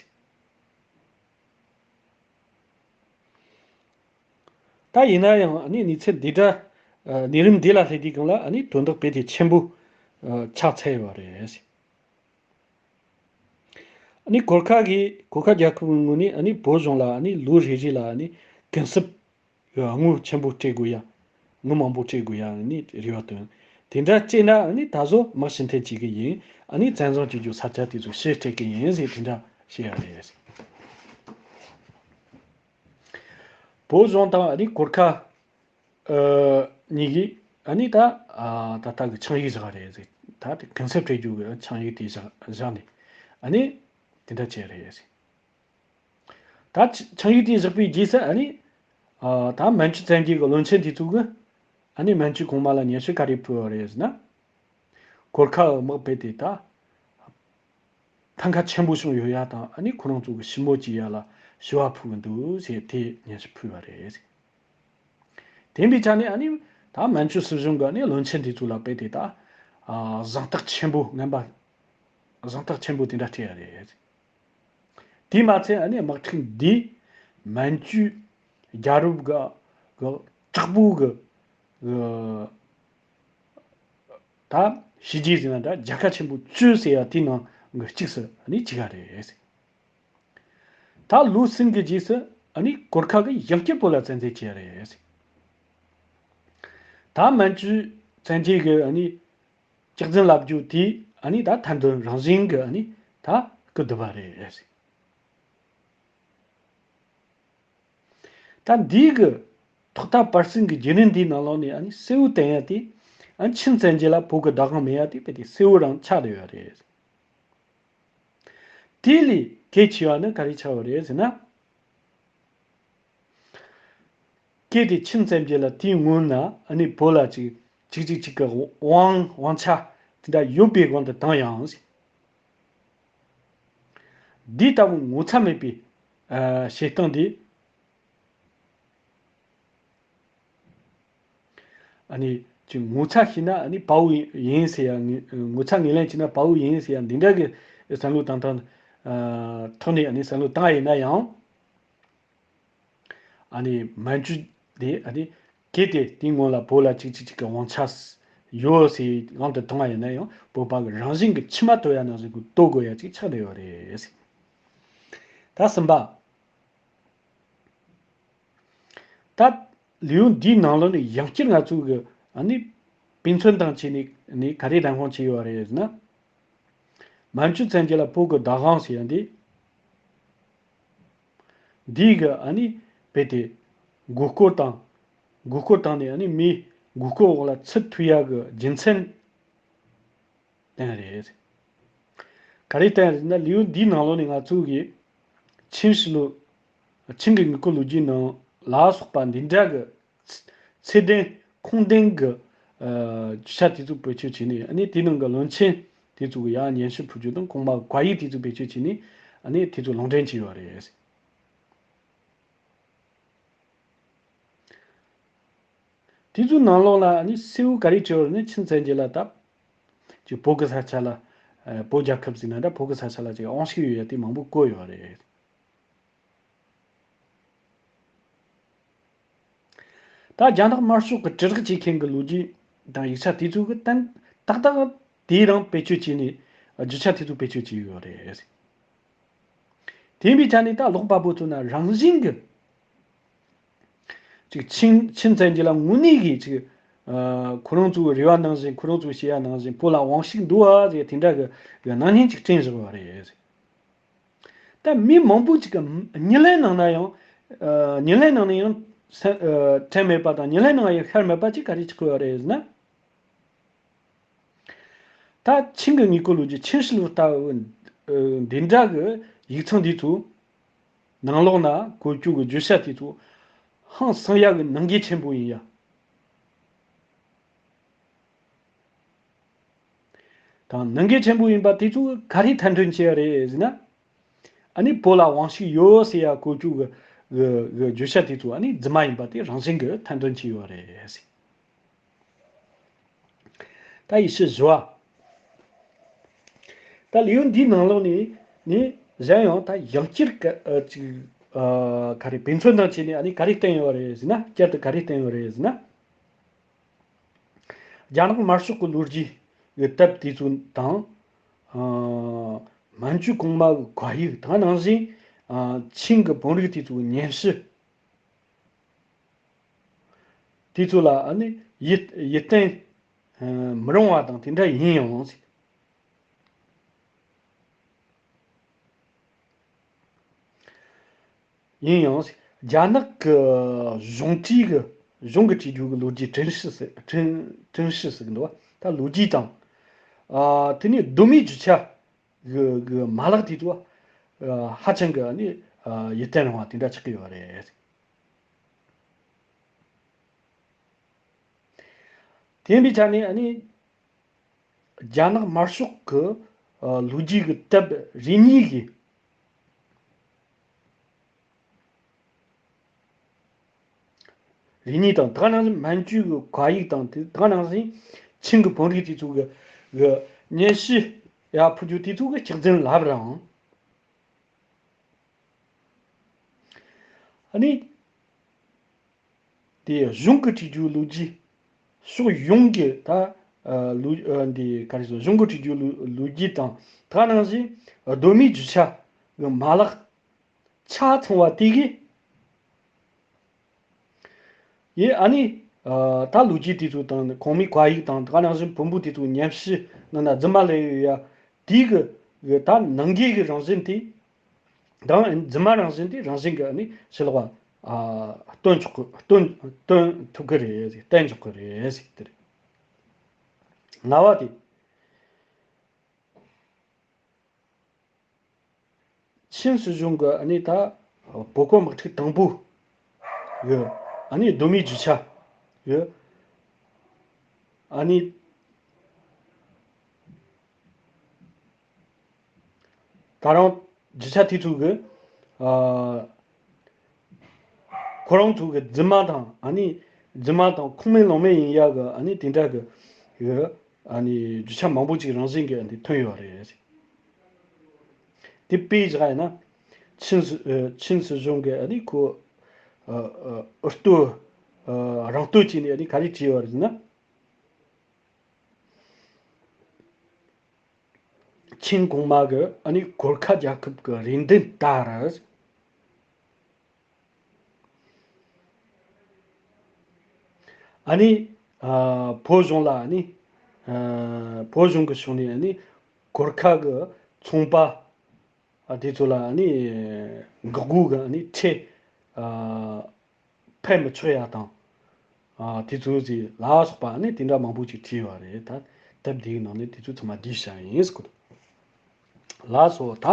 ད་ཡིན་ན་ཡང་ཨ་ནི་གནས་ཚུལ་འདི་འདྲ། ཨ་གནས་རིམ་འདི་ལ་སླེབས་དུས་སྒང་ལ་ཨ་ནི་དོན་དག་རྦད་དེ་ཆེན་པོ་ཨ་ཆགས་ཚར་ཡོད་རེད། ཨ་ནི་གོར་ཁ་གི་གོར་ཁ་རྒྱལ་ཁབ་ཀྱི་ངོས་ནས་ཨ་ནི་བོད་གཞུང་ལ་ཨ་ནི་ལོ་རེ་རེ་ལ་ཨ་ནི་གུན་གསབ་དངུལ་ཆེན་པོ་སྤྲད་དགོས་ཡ། དངུལ་མང་པོ་སྤྲད་དགོས་ཡ་ཨ་ནི་རེ་བ་བཏོན། དེ་འདྲ་བྱས་ན་ཨ་ནི་ད་གཟོད་དམག་ཕྱི་འཐེན་བྱེད་ཀྱི་ཡིན། ཨ་ནི་བཙན་བཟུང་བྱེད་རྒྱུ་ས་ཆ་དེ་ཚོ་ཕྱིར་སྤྲད་ཀྱི་ཡིན་ཟེར་དེ་འདྲ་བཤད་ཡ་རེད། བོད་གཞུང་དང་ཨ་ནི་གོར་ཁ་ཨ་གཉིས་ཀྱིས་ཨ་ནི་ད་ཨ་ད་ལྟ་གི་ཆིངས་ཡིག་བཞག་རེད་ཟེར། ད་དེ་གུན་གསབ་སྤྲད་རྒྱུ་གི་ཆིངས་ཡིག་དེ་བཞག་བཞག་ནས་ཨ་ནི་དེ་འདྲ་བྱས་རེད་ཟེར། ད་ཆིངས་ཡིག་དེ་བཞག་པའི་རྗེས་སུ་ཨ་ནི་ཨ་ད་མན་ཇུ་བཙན་རྒྱལ་གྱི་བློན་ཆེན་དེ་ཚོ་གིས་ཨ་ནི་མན་ཇུ་གོང་མ་ལ་སྙན་ཞུ་ག་རེ་ཕུལ་བ་རེད་ཟེར་ན། གོར་ཁ་དམག་རྦད་དེ་ད་ཕན་ཁ་ཆེན་པོ་བྱུང་ཡོད་ཡ་དང་ཨ་ནི་ཁོ་རང་ཚོ་གི་ཞི་མོལ་བྱེད་ཡ་ལ་ཞུ་བ་ཕུལ་གི་འདུག་ཟེར་དེ་སྙན་ཞུ་ཕུལ་བ་རེད། དེ་ཡིན་པའི་ཆ་ནས་ཨ་ནི་ད་མན་ཇུ་སྲིད་གཞུང་གི་ཨ་ནི་བློན་ཆེན་དེ་ཚོ་ལ་རྦད་དེ་ད་ཨ་གཟེངས་རྟགས་ཆེན་པོ་ངན་པ་གཟེངས་རྟགས་ཆེན་པོ་དེ་འདྲ་སྤྲད་ཡ་རེད། དེས་མ་ཚད་ཨ་ནི་དམག་འཁྲུག་འདིས་མན་ཇུ་རྒྱལ་རབས་གི་གི་དྲག་པོ་གི་གི་ད་བྱས་རྗེས་ཟེར་ན་འདྲ་རྒྱལ་ཁ་ཆེན་པོ་བཅོས་ཟེར་ཡ་དེའི་ནང་གི་གཅིག་སུ་ཨ་ནི་གཅིག་ག་རེད། ད་ལོ་གསུམ་གི་རྗེས་སུ་ཨ་ནི་གོར་ཁ་གིས་ཡང་བསྐྱར་བོད་ལ་བཙན་འཛུལ་བྱས་རེད། ད་མན་ཇུ་བཙན་རྒྱལ་གི་ཨ་ནི་སྐྱག་རྫུན་ལབ་རྒྱུ་དེ་ཨ་ནི་ད་ཐེར་འདོན་རང་བཞིན་གི་ཨ་ནི་ད་སྐུལ་བསྡུ་བ་རེད། ད་འདིའི་གི་ཐོག་མཐའ་བར་གསུམ་གི་བརྒྱུད་རིམ་འདིའི་ནང་ལོགས་ནས་ཨ་ནི་གསལ་བོ་བསྟན་ཡ་དེ་ཨ་ནི་ཆིན་བཙན་རྒྱལ་ལ་བོད་ཀྱི་བདག་དབང་མེད་ཡ་དེ་རྦད་དེ་གསལ་བོ་རང་ཆགས་བསྡད་ཡོད་རེད། དེ་ལས་གལ་ཆེ་བ་ནི་ག་རེ་ཆགས་པ་རེད་ཟེར་ན། གལ་ཏེ་ཆིན་བཙན་རྒྱལ་ལ་དེའི་སྔོན་ན་ཨ་ནི་བོད་ལ་ཅིག་ཅིག་ཅིག་ཅིག་གི་དབང་དབང་ཆ་དེ་འདྲ་ཡོད་པའི་དབང་དུ་བཏང་ཡང་། འདི་ལྟ་བུ་ངོ་ཚ་མེད་པའི་ཨ་བྱེད་སྟངས་འདི། ཨ་ནི་ཅིག་ངོ་ཚ་ཤེས་ན་ཨ་ནི་དཔའ་བོ་ཡིན་ཟེར་ཡ། ངོ་ངོ་ཚ་ངོས་ལེན་བྱས་ན་དཔའ་བོ་ཡིན་ཟེར་ཡ་འདི་འདྲ་གི་བསམ་བློ་བཏང་སྟངས་ཨ་ཐོག་ནས་ཨ་ནི་བསམ་བློ་བཏང་ཡིན་ན་ཡང་། ཨ་ནི་མན་ཇུ་དེ་ཨ་ནི་གལ་ཏེ་དེའི་སྔོན་ལ་བོད་ལ་ཅིག་ཅིག་ཅིག་གི་དབང་ཆ་ཡོད་ཟེར་དབང་དུ་བཏང་བ་ཡིན་ན་ཡང་བོད་པ་གི་རང་བཞིན་གྱི་མཆིལ་མ་དོད་ཡ་ནང་བཞིན་གྱི་དོད་དགོས་ཡ་ཅིག་ཆགས་བསྡད་ཡོད་རེད། ད་གསུམ་པ། ད་ལེའུ་འདིའི་ནང་ལོགས་ནས་ཡང་བསྐྱར་ང་ཚོ་གི་ཨ་ནི་དཔེ་མཚོན་དང་བཅས་ནས་ནས་ག་རེ་རང་དབང་བྱས་ཡོད་རེད་ཟེར་ན། མན་ཇུ་བཙན་རྒྱལ་ལ་བོད་ཀྱི་བདག་དབང་ཟེར་ཡ་འདི། འདིའི་གི་ཨ་ནི་རྦད་དེ་མགོ་སྐོར་དང་མགོ་སྐོར་བཏང་ནས་ཨ་ནི་མིའི་མགོ་སྐོར་འོག་ལ་ཚུད་ཐུབ་ཡ་གི་རྒྱུ་མཚན། བསྟན་རེད། ག་རེ་བསྟན་རེད་ན་ལེའུ་འདིའི་ནང་ལོགས་ནས་ང་ཚོ་གི་ཆིན་ཧྲི་ལུ། ཆིན་གྱི་དངུལ་རྐུ་ལོ་རྒྱུས་ནང་ལ་སོགས་པ་འདི་འདྲ་གི་ཚད་ལྡན་ཁུངས་ལྡན་གྱི་ཨ་རྒྱུ་ཆ་དེ་ཚོ་བེད་སྤྱོད་བྱས་ནས་ཨ་ནི་དེའི་ནང་གི་བློན་ཆེན་དེ་ཚོ་གི་ཡང་སྙན་ཞུ་ཕུལ་རྒྱུ་དང་གོང་མ་བཀའ་ཡིག་དེ་ཚོ་བེད་སྤྱོད་བྱས་ནས་ཨ་ནི་དེ་ཚོ་ལུང་འདྲེན་བྱས་ཡོད་རེད། དེ་ཚོའི་ནང་ལོགས་ལ་ཨ་ནི་གསལ་བོ་ག་རེ་བྲིས་ཡོད་རེད་ན་ཆིན་བཙན་རྒྱལ་ལ་ད་ཅིག་བོད་ཀྱི་ས་ཆ་ལ་ཨ་བོད་རྒྱལ་ཁབ་ཟེར་ན་འདྲ་བོད་ཀྱི་ས་ཆ་ལ་ཅིག་དབང་ཤུགས་ཡོད་ཡ་དེ་མང་པོ་བཀོད་ཡོད་རེད། ད་རྒྱ་ནག་དམར་ཤོག་གི་དྲིལ་བསྒྲགས་བྱེད་མཁན་གྱི་ལོ་རྒྱུས་དང་ཡིག་ཆ་དེ་ཚོ་གི་གཏན་ཏག་ཏག་དེ་རང་བེད་སྤྱོད་བྱས་ནས་རྒྱུ་ཆ་དེ་ཚོ་བེད་སྤྱོད་བྱས་ཡོད་རེད། དེ་ཡིན་པའི་ཆ་ནས་ད་ཀློག་པ་པོ་ཚོ་ན་རང་བཞིན་གྱི་ཅིག་ཆིན་ཆིན་བཙན་རྒྱལ་ལ་དངོས་གནས་ཀྱི་ཅིག་ཨ་ཁོ་རང་ཚོའི་རེ་བ་ནང་བཞིན་ཁོ་རང་ཚོའི་བཤད་ཡ་ནང་བཞིན་བོད་ལ་དབང་ཤུགས་འདུག་བ་ཟེར་དེ་འདྲ་གི་གི་སྣང་བརྙན་ཅིག་བསྐྲུན་བཞག་པ་རེད། ད་མི་མང་པོ་ཅིག་གི་ཉི་ལན་ནང་ན་ཡང་ཨ་ཉི་ལན་ནང་ན་ཡང་སེ་ཨ་དྲན་མེད་པ་དང་ཉི་ལན་ནང་ཡང་ཤར་མེད་པ་ཅིག་ག་རེ་ཆགས་ཡོད་རེད་ཟེར་ན། ད་ཆིང་གི་དངུལ་རྐུ་ལོ་རྒྱུས་ཆིན་ཧྲི་ལུ་ལྟ་བུ་འདི་འདྲ་གི་ཡིག་ཚང་འདི་ཚོ་ནང་ལོགས་ན་བཀོད་རྒྱུ་གི་བརྗོད་བྱ་དེ་ཚོ་ཧང་སང་ཡག་གི་ནང་འགལ་ཆེན་པོ་ཡིན་ཡ། དང་ནང་འགལ་ཆེན་པོ་ཡིན་པ་དེ་ཚོ་ག་རེ་ཐེར་འདོན་བྱས་ཡ་རེད་ཟེར་ན། ཨ་ནི་བོད་ལ་དབང་ཤུགས་ཡོད་ཟེར་ཡ་བཀོད་རྒྱུ་གི་གི་གི་བརྗོད་བྱ་དེ་ཚོ་ཨ་ནི་རྫུན་མ་ཡིན་པ་དེ་རང་བཞིན་གི་ཐེར་འདོན་བྱས་ཡོད་རེད་ཟེར། ད་ཡི་ཤུ་བཞི་བ། ད་ལེའུ་འདིའི་ནང་ལོགས་ནས་ནི་གཞན་ཡང་ད་ཡང་བསྐྱར་ག་ཨ་ཅིག་ ཨ་ག་རེ་དཔེ་མཚོན་དང་བཅས་ནས་ཨ་ནི་ག་རེ་བསྟན་ཡོད་རེད་ཟེར་ན། བསྐྱར་དུ་ག་རེ་བསྟན་ཡོད་རེད་ཟེར་ན། རྒྱ་ནག་དམར་ཤོག་གི་ལོ་རྒྱུས་ཀྱི་དེབ་དེ་ཚོ་དང་། ཨ་མན་ཇུ་གོང་མ་གི་བཀའ་ཡིག་དང་ནང་བཞིན། ཨ་ཆིང་གི་བོན་རིགས་དེ་ཚོའི་སྙན་ཞུ་དེ་ཚོ་ལ་ཨ་ནི་ཡིད་ཡིད་བརྟན་ཨ་མི་རུང་བ་དང་དེ་འདྲ་ཡིན་ཡང་། ཡིན་ཡང་རྒྱ་ནག་གི་གཞུང་བྲིས་ཀྱི་གཞུང་གི་བྲིས་རྒྱུ་གི་ལོ་རྒྱུས་ཁྲིན་ཧྲི་ཟེར་ཁྲིན་ཁྲིན་ཧྲི་ཟེར་གི་འདུག་བ། ད་ལོ་རྒྱུས་དང་། ཨ་དེ་ནས་གདོད་མའི་རྒྱུ་ཆ་གི་གི་མ་ལག་དེ་ཚོ་ཨ་ཧ་ཅང་གི་ཨ་ནི་ཨ་ཡིད་བརྟན་རུང་བ་དེ་འདྲ་ཆགས་ཀྱི་ཡོད་རེད། དེ་ཡིན་པའི་ཆ་ནས་ཨ་ནི། རྒྱ་ནག་དམར་ཤོག་གི་ཨ་ལོ་རྒྱུས་ཀྱི་དེབ་རེ་གཉིས་ཀྱི། རེ་གཉིས་དང་། དེ་ག་ནང་བཞིན་མན་ཇུ་གི་བཀའ་ཡིག་དང་། དེ་དེ་ག་ནང་བཞིན་ཆིང་གི་བོན་རིགས་དེ་ཚོ་གི་གི་སྙན་ཞུ་ཡར་ཕུལ་རྒྱུ་དེ་ཚོ་གི་གཅིག་མཚུངས་ལབ་རུང་། ཨ་ནི། དེ་གཞུང་གི་བྲིས་རྒྱུའི་ལོ་རྒྱུས། ཕྱོགས་ཡོངས་ཀྱི་ད་ཨ་ལོ་ཨ་འདི་ག་རེ་ཟེར། གཞུང་གི་བྲིས་རྒྱུའི་ལོ་ལོ་རྒྱུས་དང་། དེ་ག་ནང་བཞིན་གདོད་མའི་རྒྱུ་ཆ་གི་མ་ལག་ཆ་ཚང་བ་དེ་གིས། ཡིན། ཨ་ནི་ཨ་ད་ལོ་རྒྱུས་དེ་ཚོ་དང་གོང་མའི་བཀའ་ཡིག་དང་། དེ་ག་ནང་བཞིན་བོན་པོ་དེ་ཚོའི་སྙན་ཞུ་ནང་ན་རྫུན་མ་ལས་ཡོད་ཡ་དེའི་གི་གི་ད་ནང་འགལ་གི་རང་བཞིན་དེ། དང་རྫུན་མ་རང་བཞིན་དེ་རང་བཞིན་གྱིས་ནི་ཕྱི་ལོགས་ཨ་སྟོན་ཆོག་གི་སྟོན་སྟོན་ཐུབ་ཀྱི་རེད། བསྟན་ཆོག་གི་རེད་ཟེར་གྱི་རེད། ལྔ་བ་དེ། ཆིན་སྲིད་གཞུང་གི་ཨ་ནི་ད་བོད་གོ་དམག་འཁྲུག་དང་པོ་གི་ཨ་ནི་གདོད་མའི་རྒྱུ་ཆ་གི་ཨ་ནི། ད་རུང་རྒྱུ་ཆ་དེ་ཚོ་གི་ཨ་ཁོ་རང་ཚོ་གི་རྫུན་མ་དང་། ཨ་ནི་རྫུན་མ་དང་ཁུངས་མེད་ལུང་མེད་ཡིན་ཡ་གི་ཨ་ནི་དེ་འདྲ་གི་གི་ཨ་ནི་རྒྱུ་ཆ་མང་པོ་ཅིག་རང་བཞིན་གྱིས་འདི་ཐོན་ཡོད་རེད། དེ་དཔེ་བཞག་ཡིན་ན། ཆིན་སྲིད་ཨ་ཆིན་སྲིད་གཞུང་གིས་ཨ་ནི་ཁོ་ཨ་ཨ་ཨུ་སྟོད་ཨ་རང་སྟོད་བྱས་ནས་ཨ་ནི་ག་རེ་བྲིས་ཡོད་རེད་ཟེར་ན། ཆིན་གོང་མ་གི་ཨ་ནི་གོར་ཁ་རྒྱལ་ཁབ་ཀྱི་རེ་འདུན་ལྟར། ཨ་ནི་ཨ་བོད་གཞུང་ལ་ཨ་ནི་ཨ་བོད་གཞུང་གི་ཕྱོགས་ནས་ཨ་ནི་གོར་ཁ་གི་ཚོང་པ་ཨ་དེ་ཚོ་ལ་ཨ་ནི་འགག་སྒོ་གི་ཨ་ནི་ཁྲལ་ཨ་ཕན་མི་ཆོག་ཡ་དང་། ཨ་དེ་ཚོ་ཟིག་ལ་སོགས་པ་ཨ་ནི་དེ་འདྲ་མང་པོ་ཅིག་བྲིས་ཡོད་རེད། ད་དེབ་འདིའི་ནང་ནས་དེ་ཚོ་ཚང་མ་བསྡུས་བཞག་ཡིན་ཟེར་གོ། ལགས་སོ། ད་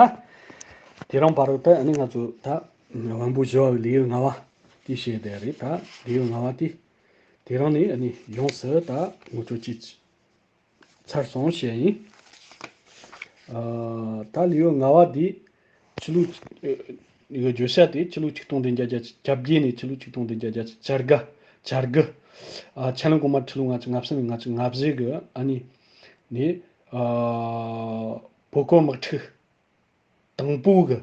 དེ་རིང་བར་དུ་ཨ་ནི་ང་ཚོ་ད་དབང་པོ་ཞི་བ་གི་ལེའུ་ལྔ་བ་དེ་བཤད་བསྡད་རེད། ད་ལེའུ་ལྔ་བ་དེ་དེ་རིང་ནས་ཨ་ནི་ཡོངས་སུ་ད་ངོ་སྤྲོད་བྱས་ཚར་སོང་བཤད་ཡིན། ཨ་ད་ལེའུ་ལྔ་བ་འདི་ཆུ་ལུགས་ཨ་ཡི་བརྗོད་བྱ་དེ་ཆུ་ལུགས་ཆིག་སྟོང་བདུན་བརྒྱ་བརྒྱད་ཅུ་གྱ་བརྒྱད་ནས་ཆུ་ལུགས་ཆིག་སྟོང་བདུན་བརྒྱ་བརྒྱད་ཅུ་གྱ་དགུ་གྱ་དགུ། ཨ་ཆན་ལུང་གོང་མ་ཁྲི་ལོ་ལྔ་བཅུ་ང་གསུམ་ནས་ལྔ་བཅུ་ང་བཞི་གི་ཨ་ནི་ནས་ཨ་བོད་གོ་དམག་འཁྲུག་དང་པོ་གི་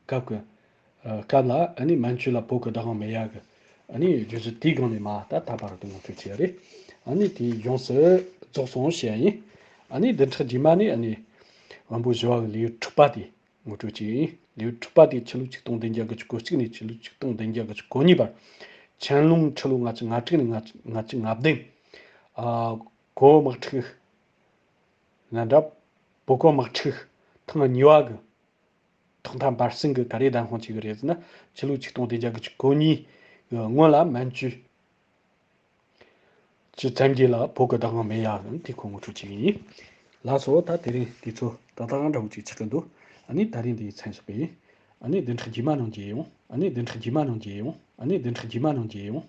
སྐབས་ཀྱི་ཨ་སྐབས་ལ་ཨ་ནི་མན་ཇུ་ལ་བོད་ཀྱི་བདག་དབང་མེད་ཡ་གི་ཨ་ནི་བརྗོད་གཞི་དེའི་སྒང་ནས་མར་ད་ད་བར་དུ་ངོ་སྤྲོད་བྱས་རེད། ཨ་ནི་དེ་ཡོངས་སུ་རྫོགས་སོང་བཤད་ཡིན། ཨ་ནི་བདུན་ཕྲག་རྗེས་མ་ནས་ཨ་ནི་དབང་པོ་ཞི་བ་གི་ལེའུ་དྲུག་པ་དེ་ངོ་སྤྲོད་བྱས་ཡིན། ལེའུ་དྲུག་པ་དེ་ཆུ་ལུགས་ཆིག་སྟོང་བདུན་བརྒྱ་དགུ་བཅུ་གོ་གཅིག་ནས་ཆུ་ལུགས་ཆིག་སྟོང་བདུན་བརྒྱ་དགུ་བཅུ་གོ་གཉིས་བར། ཆན་ལུང་ཁྲི་ལོ་ལྔ་བཅུ་ང་དྲུག་ནས་ལྔ་བཅུ་ལྔ་བཅུ་ང་བདུན། ཨ་གོ་དམག་འཁྲུག་ན་འདྲ། བོད་གོ་དམག་འཁྲུག་ཐེངས་གཉིས་པ་གི་ཐོག་མཐའ་བར་གསུམ་གི་ག་རེ་བདམས་དཔང་བྱེད་ཀྱི་རེད་ཟེར་ན། ཆུ་ལུགས་ཆིག་སྟོང་བདུན་བརྒྱ་དགུ་བཅུ་གོ་གཉིས་གི་སྔོན་ལ་མན་ཇུ་ཅི་ཙམ་གྱི་ལ་བོད་ཀྱི་བདག་དབང་མེད་ཡ་ཟེར་ན་དེ་ཁོ་ངོ་སྤྲོད་བྱེད་ཀྱི་ཡིན། ལགས་སོ། ད་དེ་རིང་དུས་ཚོད་ཏག་ཏག་འདྲ་བོ་ཅིག་ཆགས་ཀྱི་འདུག་ཨ་ནི་ད་རིང་འདི་མཚམས་བཞག་གི་ཡིན། ཨ་ནི་བདུན་ཕྲག་རྗེས་མ་ནང་མཇལ་ཡོང་། ཨ་ནི་བདུན་ཕྲག་རྗེས་མ་ནང་མཇལ་ཡོང་། ཨ་ནི་བདུན་ཕྲག་རྗེས་མ་ནང་མཇལ་ཡོང་།